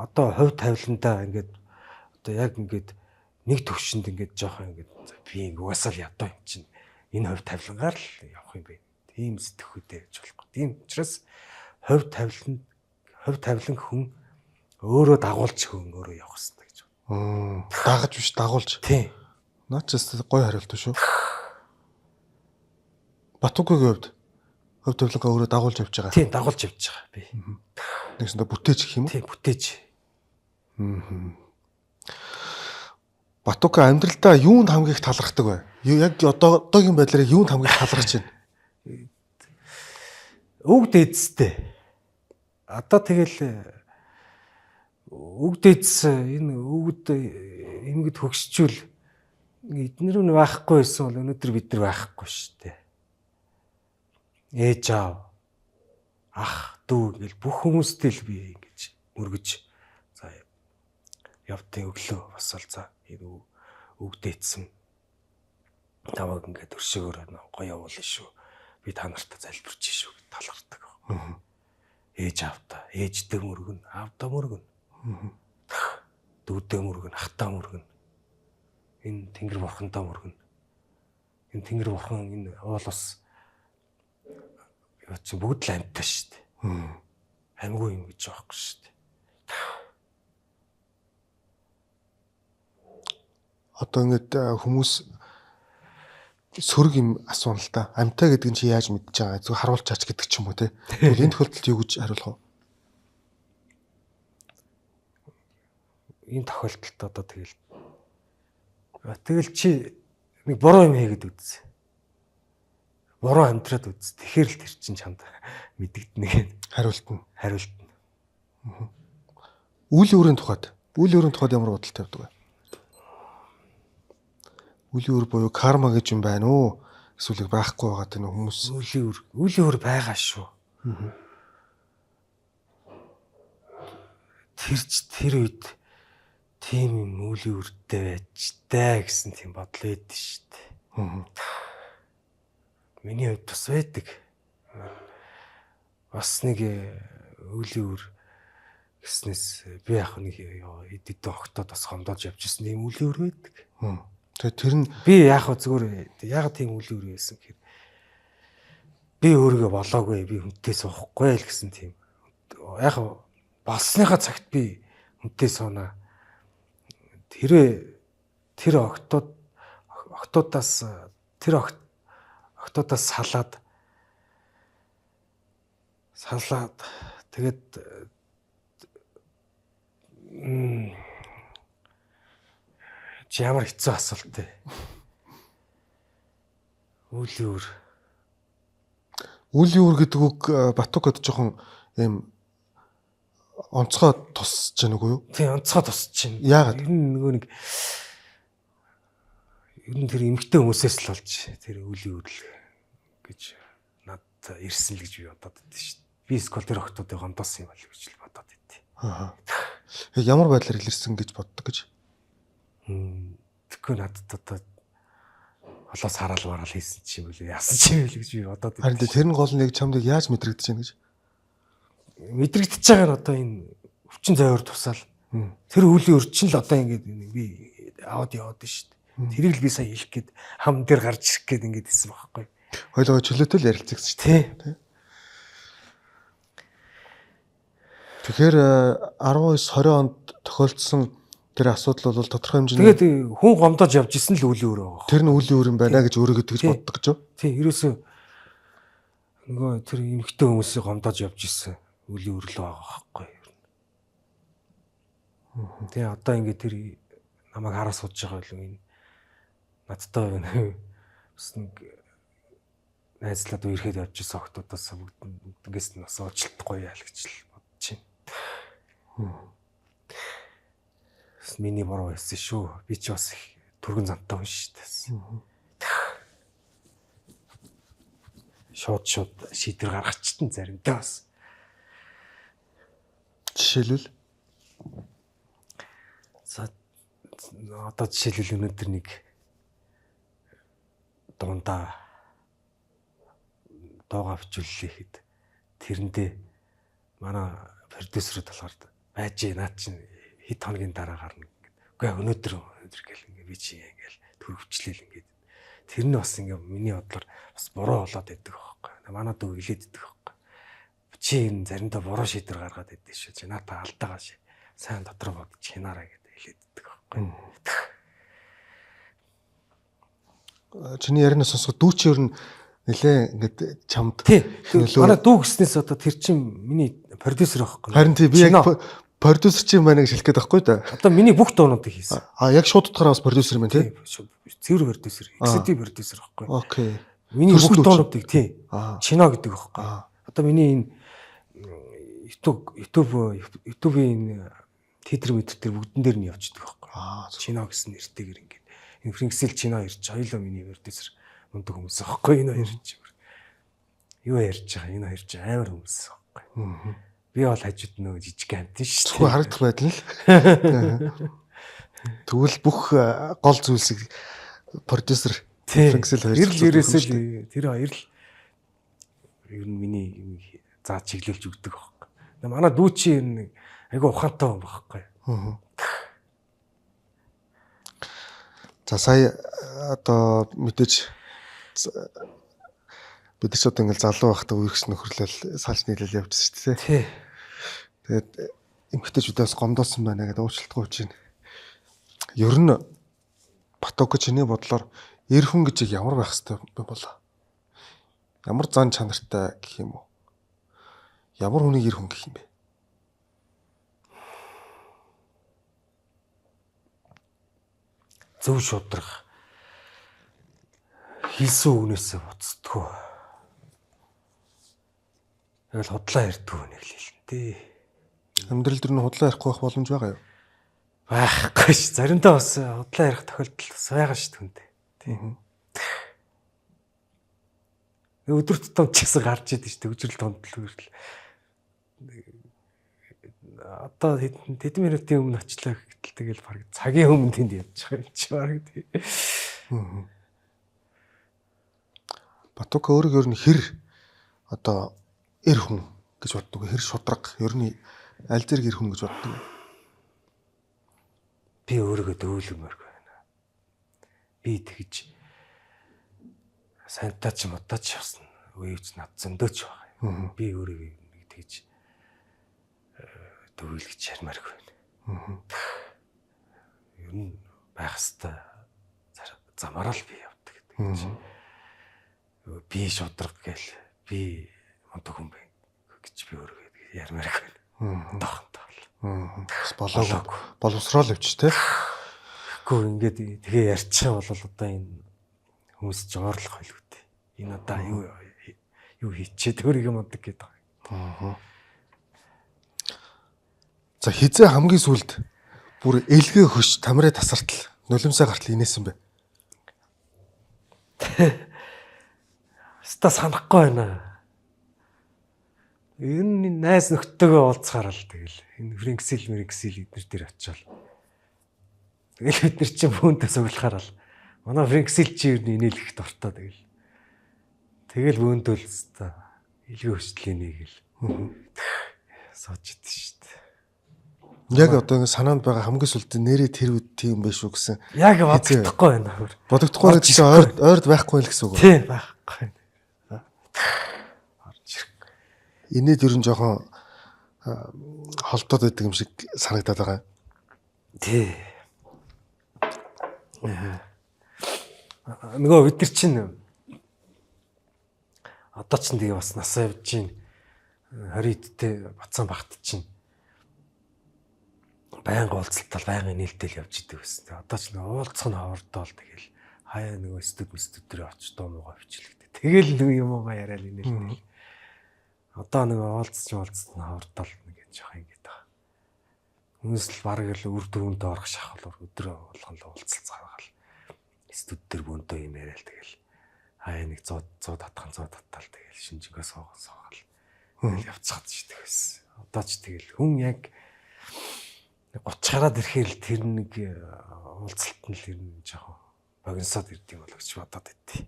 [SPEAKER 1] одоо хувь тавиландаа ингээд одоо яг ингээд нэг төвшөнд ингээд жоохон ингээд би ингээд угаасаа л ядуу юм чинь энэ хувь тавилангаар л явах юм бэ. Тийм сэтгэхүйтэй гэж болохгүй. Тийм учраас хувь тавилан хүн өөрөө дагуулж хүн өөрөө явах хэрэгтэй гэж.
[SPEAKER 3] Дагаж биш дагуулж.
[SPEAKER 1] Тийм.
[SPEAKER 3] Наад ч гоё хариулт шүү. Батугүйгийн хувьд хувь тавилангаа өөрөө дагуулж явж байгаа.
[SPEAKER 1] Тийм, дагуулж явж байгаа би.
[SPEAKER 3] Нэгсэндээ бүтээж гэх юм уу?
[SPEAKER 1] Тийм, бүтээж.
[SPEAKER 3] Батука амьдралдаа юунд хамгийн их талархдаг вэ? Яг одоогийн байдлаар юунд хамгийн их талархаж байна?
[SPEAKER 1] Үг дээдстэй. Одоо тэгэл үг дээдс энэ өвгд эмгэд хөгсчүүл эднэр нь байхгүй байсан бол өнөөдөр бид нар байхгүй шүү дээ. Ээж аав, ах, дүү ингээл бүх хүмүүстэй л би ингэж мөргөж за явдیں۔ Өглөө босол за энэ үг дээдсэн намайг ингээд өршөөгөр гоё явуулна шүү. Би та нартай залбирч шүү гэж талархдаг. Ээж аавдаа, ээждээ мөргөн, аавдаа мөргөн. Дүүдээ мөргөн, ахтаа мөргөн. Энэ Тэнгэр бурхандаа мөргөн. Энэ Тэнгэр бурхан энэ уул ус юу чи бүгд л амьтаа шүү дээ. Амьгүй юм гэж байхгүй шүү дээ.
[SPEAKER 3] Одоо ингээд хүмүүс сөрөг юм асууна л та. Амьтаа гэдэг нь чи яаж мэдж байгаа? Зөв харуулж чач гэдэг ч юм уу те. Тэгвэл энэ тохиолдолд юу гэж хариулах вэ?
[SPEAKER 1] Энэ тохиолдолд одоо тэгэл чи нэг буруу юм хийгээд үз. Буруу амьдраад үз. Тэгэхээр л тэр чинь чамд мэдэгдэнэ гэд.
[SPEAKER 3] Хариулт нь.
[SPEAKER 1] Хариулт нь.
[SPEAKER 3] Үйл өрийн тухайд. Үйл өрийн тухайд ямар бодолтой явдаг вэ? Үлийн үр буюу карма гэж юм байна уу? Эсвэл байхгүй байгаа тийм хүмүүс.
[SPEAKER 1] Үлийн үр байгаа шүү. Тэр үед тийм юм үлийн үртэй байж таа гэсэн тийм бодол байдаг шүү дээ. Миний хувьд бас байдаг. Бас нэг үлийн үр гэснээс би яг нэг эд эд октод бас гомдоож явж ирсэн тийм үлийн үр байдаг.
[SPEAKER 3] Тэгээ тэр нь
[SPEAKER 1] би яг зүгээр яг тийм үлийн үр байсан гэхээр би өөрийгөө болоогүй, би хүнтэй суухгүй л гэсэн тийм. Яг болсныхаа цагт би хүнтэй сууна. Тэр октодаас тэр октодаас салаад тэгээд чи ямар хэцүү асуулт вэ? Үлийн үр.
[SPEAKER 3] Үлийн үр гэдэг үг Батукад жоохон ийм онцгой тусч байна үгүй юу?
[SPEAKER 1] Тийм, онцгой тусч байна.
[SPEAKER 3] Яагаад?
[SPEAKER 1] Ер нь нөгөө нэг ер нь тэр эмгтэй хүмүүсээс л болж тэр үлийн үр л гэж надад ирсэн л гэж би бодоод байдсан шүү дээ. Би скол тэр охтуудыг гомдоосон юм бол гэж л бодоод байдیں۔
[SPEAKER 3] Аа. Ямар байдлаар илэрсэн гэж боддог гэж?
[SPEAKER 1] Тэгэхгүй надад одоо холоос хараал мараал хийсэн чи юм бэлээ яасан чи юм бэлээ гэж би бодоод
[SPEAKER 3] байна. Харин тэр нь гол нь яг чамд яаж мэдрэгдэж байна гэж?
[SPEAKER 1] Мэдрэгдэж байгаа нь одоо энэ өвчин зовоор тусаал тэр үлийн өрчин л одоо ингээд би аваад яваад шүү дээ. Тэрийг л би сая хэлэх гээд хам дээр гарч ирэх гээд ингээд хэлсэн байхгүй.
[SPEAKER 3] Хоёлоо чөлөөтэй л ярилцсан шүү
[SPEAKER 1] дээ.
[SPEAKER 3] Тэгэхээр 19 20 онд тохиолдсон тэр асуудал бол тодорхой хэмжээний
[SPEAKER 1] тэгээд хүн гомдоож явж исэн л үлийн үр байгаа.
[SPEAKER 3] Тэр нь үлийн үр юм байна гэж өөрийгөө тэгж боддог гэж юу?
[SPEAKER 1] Тийм, ерөөсөө нөгөө тэр эмэгтэй хүмүүсийг гомдоож явж исэн үлийн үр л байгаа байхгүй. Тэгээ одоо ингээд тэр намайг хараа сууж байгаа юм энэ надтай байна. Бас нэг найзлаад үерхэд явж исэн охтуудаас бүгднгээс нь бас уучлалт гоё яал гэж л бодож байна. Миний буруу байсан шүү. Би ч бас их түргэн зантай хүн шүү дээ. Шууд шийдвэр гаргачтан заримдаа бас.
[SPEAKER 3] Жишээлбэл
[SPEAKER 1] За одоо жишээлбэл өнөөдөр нэг дундаа дуугаа бичүүллээ гэхэд тэрэндээ манай продюсерүүд болохоор байж наад чинь хэд хоногийн дараа гарна гэд. Үгүй өнөөдөр гэл ингээ би чи ингээл төрөвчлээл ингээд тэр нь бас ингээ миний бодлоор бас буруу болоод идэг байхгүй. Манай дүү хэлээд идэг байхгүй. Чи энэ заримдаа буруу шийдвэр гаргаад идэг шүү. Чи наатаа алдаагаа ши. Сайн дотор бодож хянаарай гэдэг хэлээд идэг байхгүй.
[SPEAKER 3] Чиний ярианаас сонсоход дүү чи ер нь нэлээ ингээд чамд
[SPEAKER 1] нөлөө. Манай дүү гэснээс одоо тэр чин миний продюсер байхгүй.
[SPEAKER 3] Харин тий би яг продюсер чи юм байна гэж хэлэх гээд байхгүй да.
[SPEAKER 1] Одоо миний бүх дуунуудыг хийсэн.
[SPEAKER 3] А яг шууд утгаараа бас продюсер юм тий.
[SPEAKER 1] Цэвэр продюсер, executive продюсер байхгүй.
[SPEAKER 3] Окей.
[SPEAKER 1] Миний бүх дуунуудыг тий. Чино гэдэг байхгүй. Одоо миний энэ YouTube-ийн энэ титр мэдр тэр бүгдэн дээр нь явждаг байхгүй. Чино гэсэн нэртэйгэр ингээд энэ Фрэнксэл Чино ирж хоёлоо миний продюсер мундаг хүмүүс аахгүй энэ хоёр чи юу ярьж байгаа энэ хоёр чи амар хүмүүс аахгүй. Би бол хажууд нөө жижиг амтэн шүү дээ.
[SPEAKER 3] Зөвхөн харагдах байдал л. Тэгвэл бүх гол зүйлсийг продюсер Фрэнксэл
[SPEAKER 1] хоёр ерөөсөө л тэр хоёр л ер нь миний юм заа чиглүүлж өгдөг аахгүй. Манай дүү чи ер нь айгүй ухаантай хүн байхгүй.
[SPEAKER 3] За сая одоо мэдээж бид нар ч одоо ингээл залуу байхдаа үерхс нөхөрлөл салж нийлэл явжсэн шүү дээ. Тэгээд эмэгтэйчүүдээс гомдоосон байна гэдэг уучлалт гуйж байна. Ер нь Батука чиний бодлоор эр хүн гэж ямар байх хэвтэй юм болоо? Ямар зан чанартай гэх юм уу? Ямар хүнийг эр хүн гэх юм бэ?
[SPEAKER 1] Зөв шудрах хийсэн үгнээсээ буцдаггүй. Тэгэл худлаа ярьдгүй нэг л хэлнэ дээ.
[SPEAKER 3] Амьдрал дээр нь худлаа ярихгүй байх боломж байгаа юу?
[SPEAKER 1] Байхгүй ш. Заримдаа бас худлаа ярих тохиолдол бас байгаа ш түндэ. Тийм. Өдөр тутам ч гэсэн гарч идэв ш. Төгжрөл тундал хүртэл. Одоо хэдэн минутын өмнө очлоо гэтэл тэгэл баг цагийн өмнө тэнд явж байгаа юм чи баг тий.
[SPEAKER 3] Батука өөрийгөө ер нь хэр одоо эр хүн гэж боддог, хэр шудраг, ер нь аль зэрэг эр хүн гэж боддог.
[SPEAKER 1] Би өөрийгөө дөөлөмөргүй байна. Би тэгж сантаа ч модаач явсан. Үеүч над зөндөөч байгаа юм. Би өөрийгөө нэг тэгж дөөлгөж ярмааргүй байна. Ер нь байх хэвээр замаараа л би явдаг гэдэг чинь. Би шудраг гээл би мундаг хүн байна гэж би өөрийгөө ярмааргүй байна. Одоохондоо л.
[SPEAKER 3] Бас болоогүй. Боловсрол явчих те.
[SPEAKER 1] Тэгэхгүй ингээд тэгээ ярьчих юм бол одоо энэ хүмүүс ч уурлах байлгүй дээ. Энэ одоо юу хийчихэд өөрийгөө мундаг гэдэг байгаа.
[SPEAKER 3] За хизээ хамгийн сүүлд бүр элгээ хөш тамираа тасартал нулимсаа гартал инээсэн бэ?
[SPEAKER 1] Хаста санахгүй байна. Ер нь найз нөхдөдөө уулзахаар л тэгэл энэ Фрэнксэл мэрэнксэл эднэр дээр очивол. Тэгэл бид нар чинь бүүнтэй суглахаар л манай Фрэнксэл чи ер нь инээлэх дуртай тэгэл. Тэгэл бүүндөөл хэвээр илгээ хөшлөлийн нэг л сууж идэв шүү дээ.
[SPEAKER 3] Яг одоо ингэ санаанд байгаа хамгийн сүүлд нэрээ тэр үед тийм байх шүү гэсэн.
[SPEAKER 1] Яг бодогдохгүй байна хөр.
[SPEAKER 3] Бодогдохгүй байна чинь ойрд ойрд байхгүй л гэсэн үг.
[SPEAKER 1] Тийм байхгүй. Орж ирэхгүй.
[SPEAKER 3] Инээд ер нь жоохон холдоод байдаг юм шиг санагдаад байгаа.
[SPEAKER 1] Тий. Нөгөө бид нар чинь одоо ч тэгээ бас насаа явж чинь 20 дтэй бацсан багт чинь байнга уулзалтал байнга нээлтэл явж идэг гэсэн. Тэгээ одоо ч нөгөө уулзах нь ховордоол тэгэл хаяа нөгөө студ мстуд дээр очиж дуу муугаа бичлэгдэ. Тэгэл нөгөө юм уугаа яриад нээлтэл. Одоо нөгөө уулзч уулзсан ховордоол нэг жоох ингэж байгаа. Хүмүүс л бараг л үр дүрэндээ орох шахал өдөр болгон л уулзалцгаа байгаа л студ дээр бөөнтөө юм яриад тэгэл Хаяа нэг 100 100 татхан 100 татаал тэгэл шинжингөө суугаад суугаал. Тэгэл явцгаад шидэх байсан. Одоо ч тэгэл хүн яг 30 гараад ирэхээр л тэр нэг уулзалт нь л ер нь жоохон богиносоод ирдэг болоо гэж бодоод байдیں۔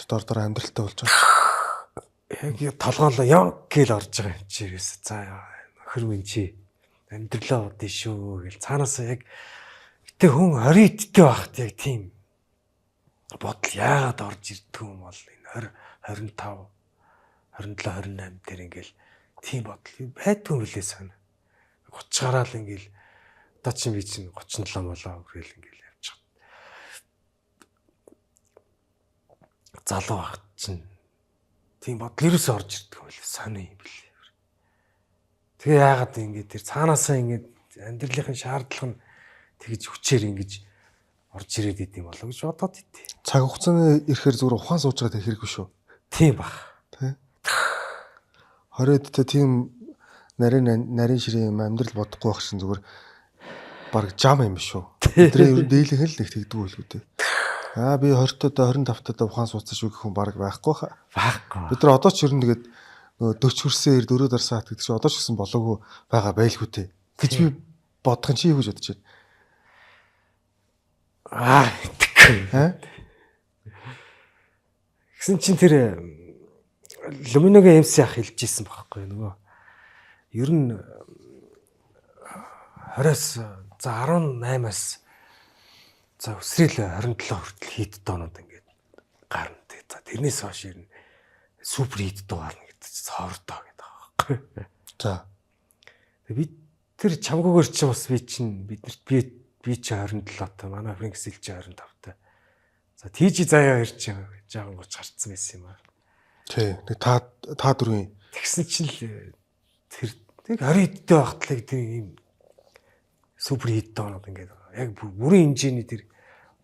[SPEAKER 3] Дор дор амьдралтай болж байгаа.
[SPEAKER 1] Яг толгоолоо яв гээл орж байгаа юм чи ерөөсө за нөхөр минь чи амьдралаа удаа шүү гэл цаанаасаа яг гэтээ хүн 20 идтэй байхад яг тийм бодол яагаад орж ирдэг юм бол энэ 20 25 27 28 дээр ингээл тийм бодол байдгүй юм билээ санаа. 30 гараал ингээл одоо чинь би чинь 37 болоо гэл ингээл явж байгаа. Залуу байхад чинь тийм бодол ерөөсөө орж ирдэг юм билээ сони юм билээ. Тэгээ яагаад ингэ тэр цаанаасаа ингэ амьдралын шаардлага нь тэгж хүчээр ингэж орж ирээд идэм болоо гэж бодоод идэв.
[SPEAKER 3] Цаг хугацааны ирэхээр зүгээр ухаан сууж байгаа хэрэг шүү.
[SPEAKER 1] Тийм бах.
[SPEAKER 3] Тэ. 20 дэх тийм нарийн нарийн ширээ юм амьдрал бодохгүй байх шин зүгээр баг жам юм шүү. Бидний ер нь дийлэнх л нэг тэгдэг байлгүй дээ. Аа би 20 тоо 25 тоо ухаан сууцсан шүү гэх хүн баг байхгүй хаа.
[SPEAKER 1] Байхгүй.
[SPEAKER 3] Бид нар одоо ч ер нь тэгээд нөгөө 40 хүрсэн 4 дарсан хат гэдэг чинь одоо ч гэсэн болоогүй байгаа байлгүй те. Гэж би бодох нь чи юу гэж бодож байна?
[SPEAKER 1] Аа итгэхгүй.
[SPEAKER 3] Аа?
[SPEAKER 1] Тэгсэн чинь тэр Люминогийн MC ах хэлж исэн байхгүй нөгөө. Ер нь 20-оос за 18-аас за өсрөөл 27 хүртэл хит доонууд ингээд гарна тий. За тэрнээс хойш ер нь супер хит дуу гарна гэдэг чинь цоордоо гэдэг байгаа байхгүй.
[SPEAKER 3] За.
[SPEAKER 1] Тэгээ би тэр чамгүйгээр чи бас би чинь биднэрт би би чи 27 та манай Фрэнксэл чи 25 та. За тийж заяа хоёр чи жаахан гоч гарцсан байсан юм аа.
[SPEAKER 3] Тий. Нэг та та дөрвийн
[SPEAKER 1] Тэгсэн чинь л тэр тэг 20 эдтэй байхтлыг тэр ийм супер хит доонууд ингээд яг бүрийн хэмжээний тэр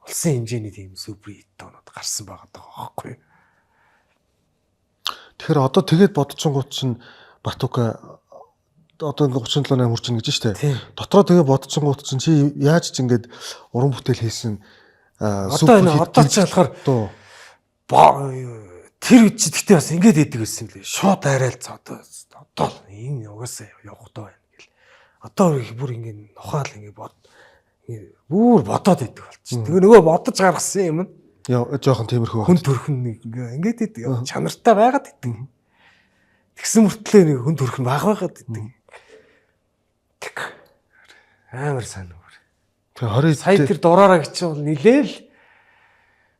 [SPEAKER 1] улсын хэмжээний тийм супер хит доонууд гарсан байгаа даа байхгүй юу?
[SPEAKER 3] Тэгэхээр одоо тэгээд бодчихонгууд чинь Батука одоо ингээ 37 8 хүрч ийн гэж штэ.
[SPEAKER 1] Тийм.
[SPEAKER 3] Дотроо тэгээ бодчихонгууд чинь чи яаж ч ингээд уран бүтээл хийсэн
[SPEAKER 1] Одоо энэ одоо ч болохоор
[SPEAKER 3] дуу
[SPEAKER 1] тэр үе чи тэгтээ бас ингэж идэг байсан юм лээ. Шууд арайл за одоо одоо л энэ угаасаа явах доо байна гэл. Одоо бүр ингэ нухаал ингэ бод ингэ бүр бодоод идэг болчих. Тэгээ нөгөө бодож гаргасан юм нь
[SPEAKER 3] яа жоохон тиймэрхүү
[SPEAKER 1] хүн төрхөн нэг ингээ ингээд идэг. Чанартай байгаад идэг. Тэгсэн мөртлөө нэг хүн төрхөн баг байгаад идэг. Тэг. Амар сайн бүр.
[SPEAKER 3] Тэгээ 20
[SPEAKER 1] Сая тэр дураараа гэж бол нилээл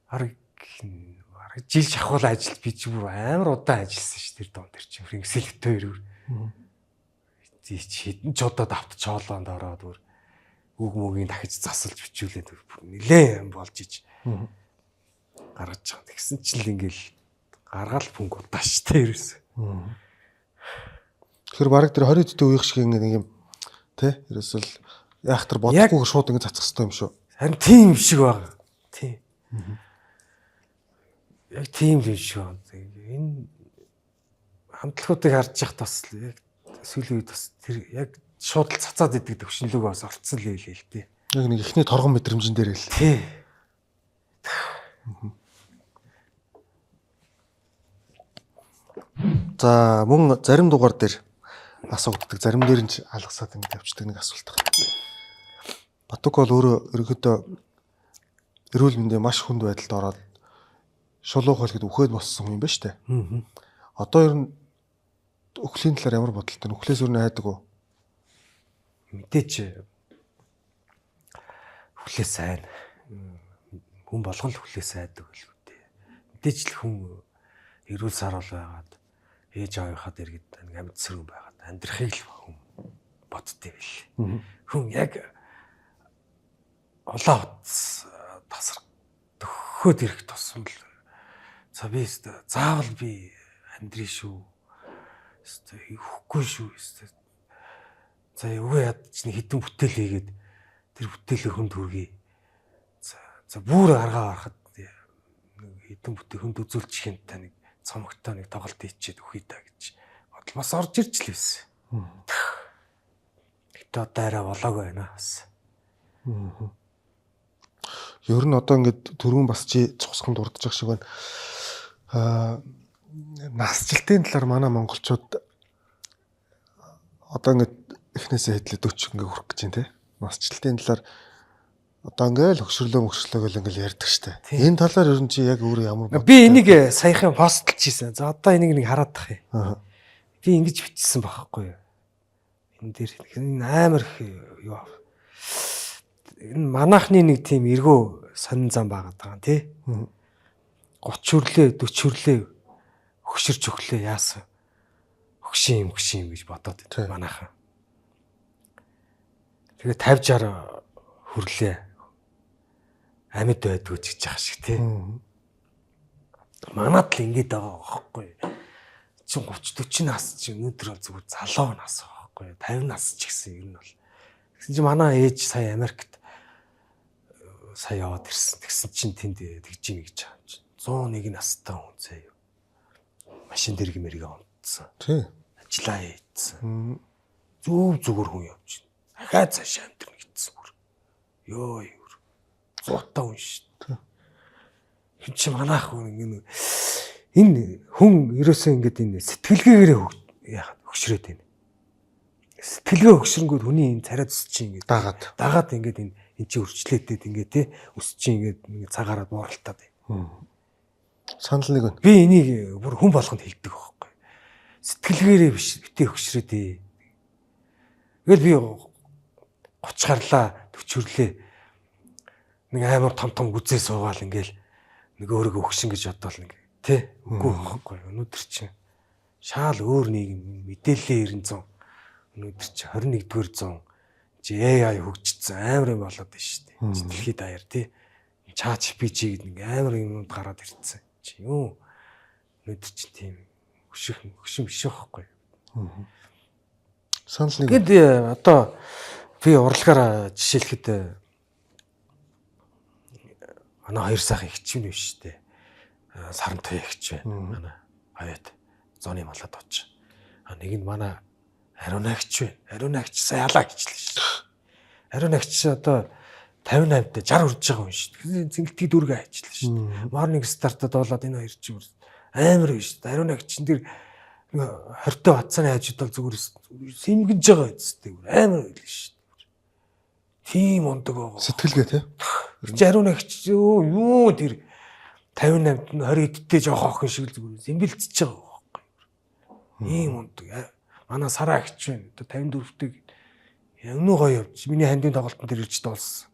[SPEAKER 1] арг арг жил шахуул ажилд би чи бүр амар удаан ажилласан ш тэр дон тэр чинь Фрэнксэлтэй хоёр. Чи хэдэн ч удаа давт чоолоонд ороод бүр үг мөгийн дахиж засалж бичүүлээд бүр нилээн юм болж ич гаргаж байгаа. Тэгсэн чинь л ингээл гаргаал пүнг удаа ш тэр ерөөсөө.
[SPEAKER 3] Тэгэхээр бараг тэр 20 дэх үеих шиг ингээ нэг юм тэ ерөөсөл яах тэр бодохгүйгээр шууд ингээ цацах хэрэгтэй юм шүү.
[SPEAKER 1] Харин тийм юм шиг байгаа. Тийм. Яг тийм л юм шиг байна. Энэ хамтлагуудыг харж яхад бас л яг сүүлийн үед бас тэр яг шууд л цацаад идэг төвшинлөгөө бас олцсон л байлээ л дээ.
[SPEAKER 3] Яг нэг ихний торгон мэдрэмжэн дээр л.
[SPEAKER 1] Тий.
[SPEAKER 3] За мөн зарим дугаар дээр асуугддаг, зарим дээр нь ч алгасаад ингэ тавьчихдаг нэг асуулт байна. Батук бол өөрөө ерөнхийдөө эрүүл мэндийн маш хүнд байдалд ороод шулуух хол гэд үхээд боссон хүн юм ба штэ. Одоо ер нь өхлийн талаар ямар бодолтой вэ? Үхлээс өөр нь айдаг уу?
[SPEAKER 1] Мэдээч хүлээс сайн. Хүн болгон л хүлээс айдаг байлгүй дээ. Мэдээч л хүн эрүүл саруул байгаад ээж аавынхаа дэргэд нэг амьд сэрүүн байгаад амьдрахыг л хүн боддтой байл. Хүн яг улаан утас тасар төхөхөд ирэх тусам л за би өстө заавал би амьдрий шүү. Өстө өгөхгүй шүү. Өстө за үгүй ядч нэг хідэн бүтээл хийгээд тэр бүтээлээ хүнд хүргэе. За за бүр аргаа гарахад нэг хідэн бүтээл хүнд үзүүлчих юм та нэг цомогтой нэг тоглолт хийчихэд өгье та гэж бодол бас орж ирж л байсан. Гэтэ одоо арай болоогүй байна бас.
[SPEAKER 3] Ер нь одоо ингээд түрүүн бас чи цусган дурдчих шиг байна. Насжилтын талаар манай монголчууд одоо ингээд эхнээсээ хэдлээ 40 ингээ хүрэх гэж байна те. Насжилтын талаар одоо ингээл хөгшөрлөө мөгшөрлөө гэл ингээл ярьдаг штэ. Энэ талаар ер нь чи яг өөрөө ямар
[SPEAKER 1] Би энийг саяхан постлж хийсэн. За одоо энийг нэг хараад тах юм.
[SPEAKER 3] Аа.
[SPEAKER 1] Би ингэж бичсэн байхгүй юу? Энэ дээр энэ амар их юу ав. Энэ манайхны нэг тийм эргөө сонин зам байгаад байгаа юм тий. 30 хүрлээ 40 хүрлээ хөшөрч өглөө яасан. Хөшин юм хөшин юм гэж бодоод
[SPEAKER 3] Тий.
[SPEAKER 1] байна манайхан. Тэгээ 50 60 хүрлээ амьд байдгүй ч гэж яах шиг тий. Манад л ингэж байгаа байхгүй. Чин 30 40 нас чи өнөөдөр бол зүгээр залуу нас байхгүй. 50 нас ч гэсэн ер нь бол. Тэгсэн чи манай ээж сая Америкт сая яваад ирсэн. Тэгсэн чин тэнд тэгж ийн гэж байгаа юм чинь. 101 настай хүн заяа. Машин дэрэг мэрэг онцсон.
[SPEAKER 3] Тий.
[SPEAKER 1] Ажиллаа хийцсэн. Зүв зүгээр хүн явж байна. Дахиад цаашаа амьдрна гэсэн бүр. Йоо юу. Зуутаа хүн шүү дээ. Хин чи манайх хүн ингэ энэ хүн ерөөсөө ингэж энэ сэтгэлгээгээрээ яхад хөшрөөд байна. Сэтгэлгээ хөшрөнгүүд хүний энэ царай зүс чи ингэ
[SPEAKER 3] Дагаад.
[SPEAKER 1] дагаад ингээд энэ энэ чи өрчлөөдөд ингээд те өс чи ингээд ингэ цагаараа бууралтаад байна.
[SPEAKER 3] Санал нэг байна.
[SPEAKER 1] Би энийг бүр хүн болгонд хэлдэг байхгүй. Сэтгэлгээрээ биш битээ хөшрөөдөө. Тэгэл би 30 гарлаа 40 хүрлээ. Нэг амар том том гүзээ суугаал ингээл нэг өөрийгөө өгшин гэж бодоол нэг тэ үгүй байхгүй. Өнөөдөр чинь шаал өөр нийгэм мэдээллийн 900 өнөөдөр чи 21-р зуун чи AI хөгжсөн амар юм болоод байна шүү дээ. Чи дэлхийд даяар тий. ChatGPT гэдэг нэг амар юмуд гараад ирсэн. Чи юу өнөөдөр чи тийм хөших хөшин биш байхгүй.
[SPEAKER 3] Санал нэг.
[SPEAKER 1] Тэгэд одоо би урлагаараа жишээлэхэд манай хоёр сайхан эгч нь биш үү? Саран туяа эгч байна. Манай хавьяат зооны малад очиж. А нэг нь манай Ариун агч байна. Ариун агч сая ялаа гिचлээ шүү дээ. Ариун агч одоо 58 дэ 60 хүрж байгаа хүн шүү дээ. Зингэлтгий дүүргээ ажиллаа шүү дээ. Morning Star-тад болоод энэ хоёр чинь амар биш шүү дээ. Ариун агч чинь тэр 20 та батсаны хажууд бол зүгээр сэмгэнж байгаа үсттэй амар байл шүү дээ. Тийм ундаг байгаа.
[SPEAKER 3] Сэтгэлгээ тий.
[SPEAKER 1] Чи ариун агч юу тэр 58-д нь 20 эдтэй жоох охин шиг л зүгээр зэмбэлцэж байгаа байхгүй. Ийм ундаг. Манай сараа агч байна. Одоо 54-тэй ямар гоё явж. Миний хандын тоглолтын дээр ирж дуулсан.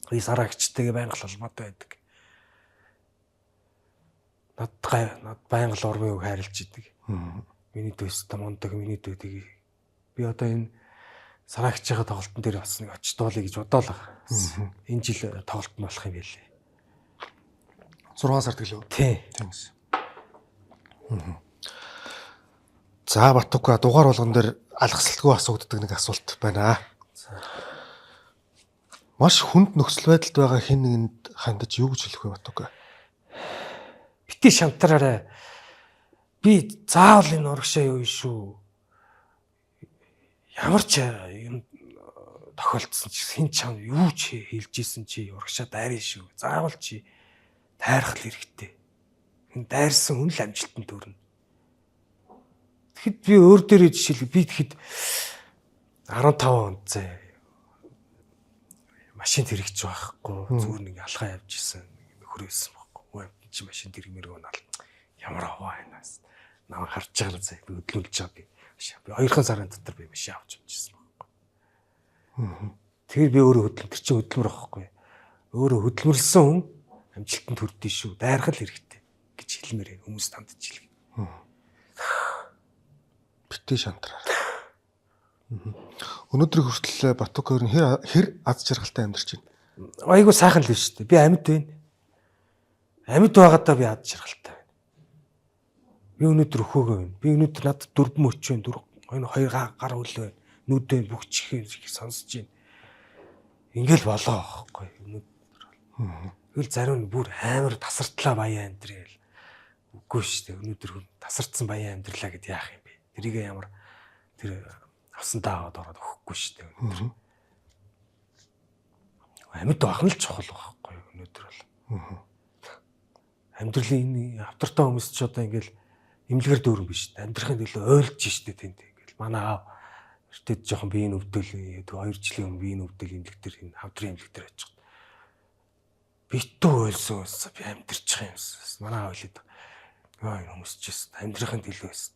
[SPEAKER 1] Би сараа агчтайгаа байнга л холбоотой байдаг. Над гай над байнга л урмын үг хайрлж идэг. Миний дүүс та мундаг, миний дүү тийг. Би одоо энэ сараа агчийн тоглолтын дээр бас нэг очиж дуулъя гэж бодоол байгаа. Энэ жил тоглолт нь болох юм байлээ.
[SPEAKER 3] 6 сард гэлөө.
[SPEAKER 1] Тий.
[SPEAKER 3] Тийм гэсэн. За Батука дугаар болгон дээр алгасалтгүй асуудаг нэг асуулт байна. Маш хүнд нөхцөл байдалд байгаа хэн нэгэнд хандаж юу гэж хэлэх вэ Батука?
[SPEAKER 1] Бити шантраарай. Би заавал энэ урагшаа юу шүү. Ямар ч юм тохиолдсон ч хэн чам юу ч хэлж исэн чи урагшаа дайрын шүү. Заавал чи дайрах л хэрэгтэй. Энэ дайрсан хүн л амжилтанд хүрнэ. Тэгэхэд би өөр дээрээ жишээл би тэгэхэд 15 онд зэ машин тэрэгч байхгүй зүгээр нэг алхаа явж исэн нөхөр байсан байхгүй. Өө амт чи машин тэрэг мэрэг унаал ямар аваа энэс. Намайг харж байгаа зэ би хөдлүүлж байгаа би. Би 2 сарын дотор би машин авч явж исэн байхгүй. Тэр би өөрөө хөдлөм тэр чинь хөдөлмөр байхгүй. Өөрөө хөдөлмөрлсөн хүн амжилтанд хүрдээ шүү. Дайрах л хэрэгтэй гэж хэлмээр байна. Хүмүүс танд хэлэг.
[SPEAKER 3] Битгий шантраар. Өнөөдрийг хүртэл Батука ер нь хэр хэр аз жаргалтай амьдарч байна.
[SPEAKER 1] Айгу сайхан л биш үү? Би амьд байна. Амьд байгаадаа би ад жаргалтай байна. Би өнөөдөр өхөөгөө байна. Би өнөөдөр надад дөрвөн мөч байна. Дөрв энэ хоёр гар хөл байна. Нүд байна. Бүх чихээ сонсож байна. Ингээл болоо аахгүй. Өнөөдөр. Тэгэл зарим нь бүр амар тасартлаа баян амьдрал. Үгүй шүү дээ. Өнөөдөр хүн тасартсан баян амьдралаа гэд яах юм бэ? Тэрийг ямар тэр авсантаа аваад ороод өгөхгүй шүү дээ өнөөдөр. Амьд байх нь л чухал байхгүй юу өнөөдөр бол. Амьдралын энэ автортой хүмүүс ч одоо ингээл эмнэлгээр дүүрэн биш. Амьдрахын төлөө ойлж штэ тэнд ингээл. Манай аав эртэд жоохон биеийн өвдөл 2 жилийн өмнө биеийн өвдөл эмнэлэг дээр энэ хавдрын эмнэлэг дээр очих. Битүү ойлсон байсан. Би амьдрчих юмсан. Манай аав хэлээд аа энэ хүмүүс ч амьдрахын төлөө байсан.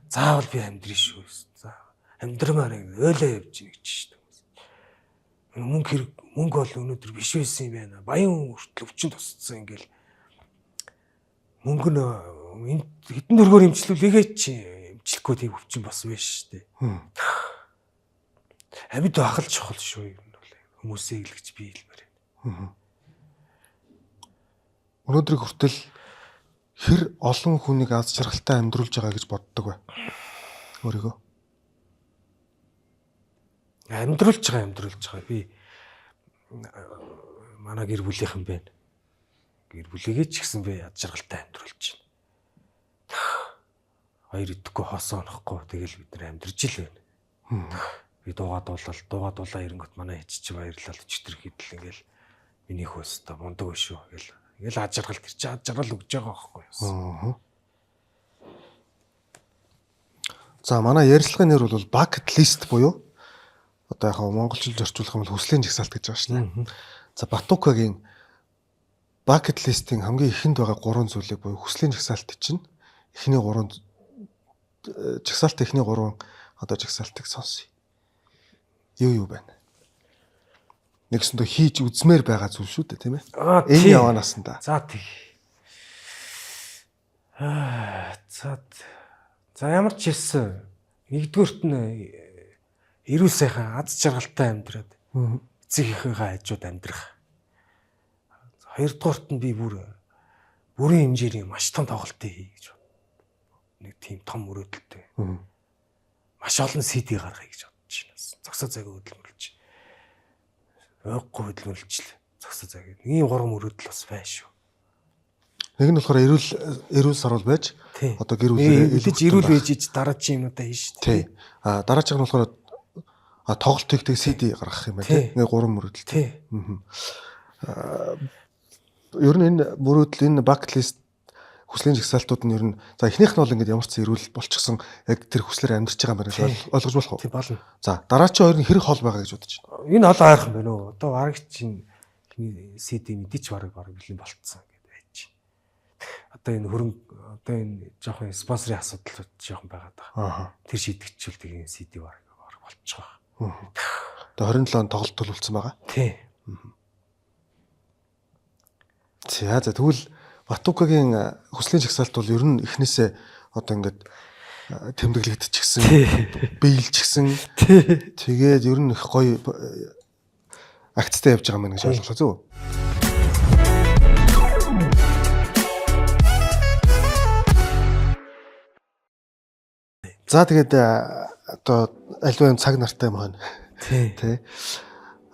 [SPEAKER 1] Заавал би амьдрын шүү. За амьдрмаар ойлоо явж гин гэж шүү дээ. Мөнгө хэрэг мөнгө бол өнөөдөр биш байсан юм байна. Баян хүн хүртэл өвчин тусцсан ингээл мөнгө нь энэ хэдэн төгрөгөөр имчлүүлээгээ чи имчлэхгүй тийм өвчин бас байна шүү дээ. Амьд байх л чухал шүү юм бол хүмүүсээ илгэж би хэлмээр байна.
[SPEAKER 3] Өнөөдрийг хүртэл хэр олон хүнийг аз жаргалтай амьдруулж байгаа гэж боддог вэ? Өөрийгөө.
[SPEAKER 1] Амьдруулж байгаа би манай гэр бүлийнхэн байна. Гэр бүлийгээ ч гэсэн би аз жаргалтай амьдруулж байна. Хоёр идэхгүй хосоо онохгүй тэгэл бид нар амьдарч ил байна. Би дуугаа дуулал ирэнгүүт манай ээж чи баярлал өчтөр хэдэл ингээл миний хөө өстө мундаг шүү гэл ингээл аз жаргал тэр чи аз жаргал өгж байгаа байхгүй юу?
[SPEAKER 3] За манай ярилцлагын нэр бол bucket list буюу одоо яг монголчилж орчуулах юм бол хүслийн жагсаалт гэж байгаа шүү дээ. За Батукагийн bucket list-ийн хамгийн ихэнд байгаа гурван зүйлийг буюу хүслийн жагсаалт чинь эхний гурван жагсаалт эхний гурван одоо жагсаалтыг сонсъё. Юу байна? Нэгсэндээ хийж үзмээр байгаа зүйл шүү дээ, тийм ээ? Энэ яваанаас нь да.
[SPEAKER 1] За тий. За ямар ч хэлсэн нэгдүгüрт нь эрүүл сайхан аз жаргалтай амьдраад эцэг эхийнхээ хажууд амьдрах. Хоёрдугаарт нь би бүрийн хэмжээний маш том тоглолтыг хий гэж нэг тийм том мөрөөдөлтэй. Маш олон CD гаргая гэж бодож байна. Зогсоо цагаа хөдөлмөрлөж. Ойггүй хөдөлмөрлөж л зогсоо цаг. Ийм гурван мөрөөдөл бас байна шүү.
[SPEAKER 3] Нэг нь болохоор эрүүл саруул байж одоо гэр бүлээ
[SPEAKER 1] мэдээж эрүүл байж ич дараагийн юмнуудаа хийн шүү.
[SPEAKER 3] Тий. А дараачих нь болохоор тоглолт хийдэг CD гаргах юм байна тий. Нэг гурван мөрөөдөл.
[SPEAKER 1] Тий.
[SPEAKER 3] Ер нь энэ мөрөөдөл энэ bucket list хүслийн жагсаалтууд нь ер нь за эхнийх нь бол ингээд ямар ч эрүүл болчихсон яг тэр хүслээр амьдарч байгаа юм байна гэж ойлгож болох уу?
[SPEAKER 1] Тий болно.
[SPEAKER 3] За дараагийн хоёр нь хэрэг хол байгаа гэж бодож
[SPEAKER 1] байна. Энэ хол ойрхон байна уу? Одоо бараг чинь CD мэдээч бараг бэлэн болцсон гэдээ байж. Одоо энэ хөрөнгө одоо энэ жоохон спонсорын асуудал жоохон байгаад байгаа. Тэр шийдэгчүүл тэгээ энэ CD бараг болчих واخ.
[SPEAKER 3] Одоо 27 он тоглолт төлөвлөсөн байгаа.
[SPEAKER 1] Тий.
[SPEAKER 3] За тэгвэл Батукагийн хүслийн жагсаалт бол ер нь эхнээсээ одоо ингээд тэмдэглэгдчихсэн, биелчихсэн. Тэгээд ер нь их гоё акцтай явж байгаа юм байна гэж ойлголоо зөв үү? За тэгээд одоо альва юм цаг нартай юм байна.
[SPEAKER 1] Тий.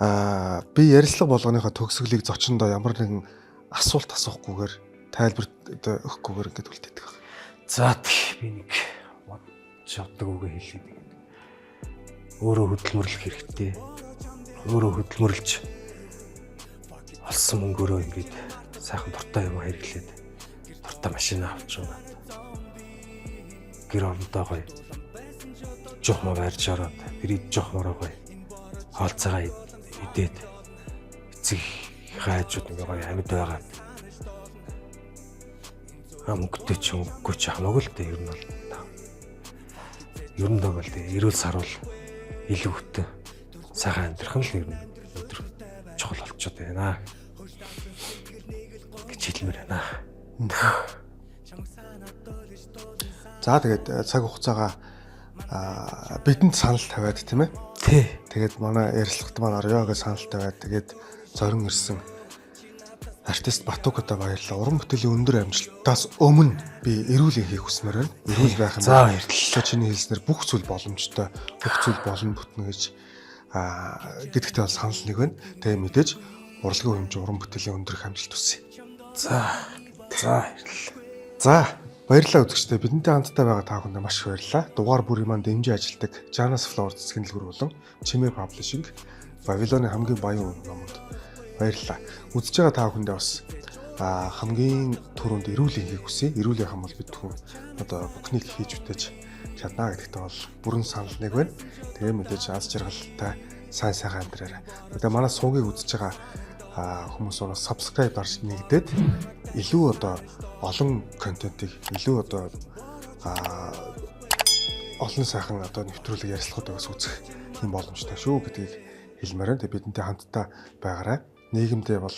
[SPEAKER 3] Аа би ярилцлага болгоныхоо төгсгөлийг зочиндоо ямар нэгэн асуулт асуухгүйгээр тайлбар одоо өгөхгүйгээр ингээд үлдээдэг байна.
[SPEAKER 1] За тэг би нэг бодож явдаг үгээ хэлээд ингээд өөрөө хөдөлмөрлөх хэрэгтэй. Өөрөө хөдөлмөрлөж олсон мөнгөөрөө ингээд сайхан дуртай юм хэрэглээд дуртай машина авч унаад гэр орондоо гоё жохмоо барьж ороод тэр ид жохмороо гоё хоол цагаа идээд эцэг хажууд ингээ гоё амьд байгаад мөнгөтэй ч мөнгөгүй ч хамаагүй л дээ ер нь бол ер нь бол эрүүл саруул илүү хөтэ сайхан амьдрах нь л ер нь өдөр чухал болчиход байна гэж хэлмээр байна.
[SPEAKER 3] За тэгээд цаг хугацаагаа бидэнд санал тавиад тийм ээ.
[SPEAKER 1] Тий.
[SPEAKER 3] Тэгээд манай ярилцлагт маань орё гэж санал тавиад тэгээд зорин ирсэн артист Батукада баярлалаа. Уран бүтээлийн өндөр амжилтаас өмнө би эрүүл хийх хүсмээр байна. Эрүүл байх юм.
[SPEAKER 1] За баярлалаа.
[SPEAKER 3] Чиний хэлснээр бүх зүйл боломжтой, бүх зүйл болно бүтнэ гэж гэдэгтээ бол санал нэг байна. Тэгээ мэдээж урлагийн хэмжээ уран бүтээлийн өндөр их амжилт хүсье.
[SPEAKER 1] За. За баярлалаа.
[SPEAKER 3] За баярлалаа үзэгчдээ. Бидэнтэй хамтдаа байгаа та бүхэндээ маш их баярлалаа. Дугаар бүрийн маань дэмжин ажилладаг Janas Floor цэцгийн дэлгүүр болон Чимээ Publishing Вавилоны хамгийн баян номонд баярлалаа. Үзэж байгаа та бүхэндээ бас хамгийн түрүүнд эрүүл энхийг хүсье. Эрүүл байх юм бол бид хүн одоо бүхнийг хийж бүтээж чадна гэдэгт бол бүрэн санал нэг байна. Тэгээ мэдээж аз жаргалтай сайн сайхан амьдраарай. Тэгээ манай сувгийг үзэж байгаа хүмүүс бол subscribe дарж нэгдээд илүү одоо олон контентыг, илүү одоо олон сайхан одоо нэвтрүүлэг, ярилцлагуудыг бас үзэх юм боломжтой шүү гэдгийг хэлмээр байна. Тэгээ бидэнтэй хамтдаа байгаарай. Нийгэмдээ бол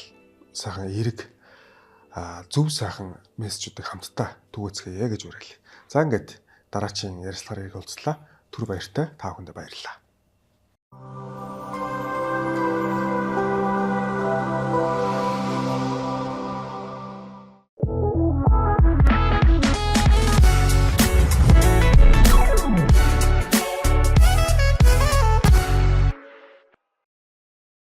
[SPEAKER 3] сайхан эерэг, зөв сайхан мессежүүдийг хамтдаа түгээцгээе гэж уриалъя. За, ингээд дараачийн ярилцлагаар уулзлаа. Түр баяртай, та бүхэндээ баярлалаа.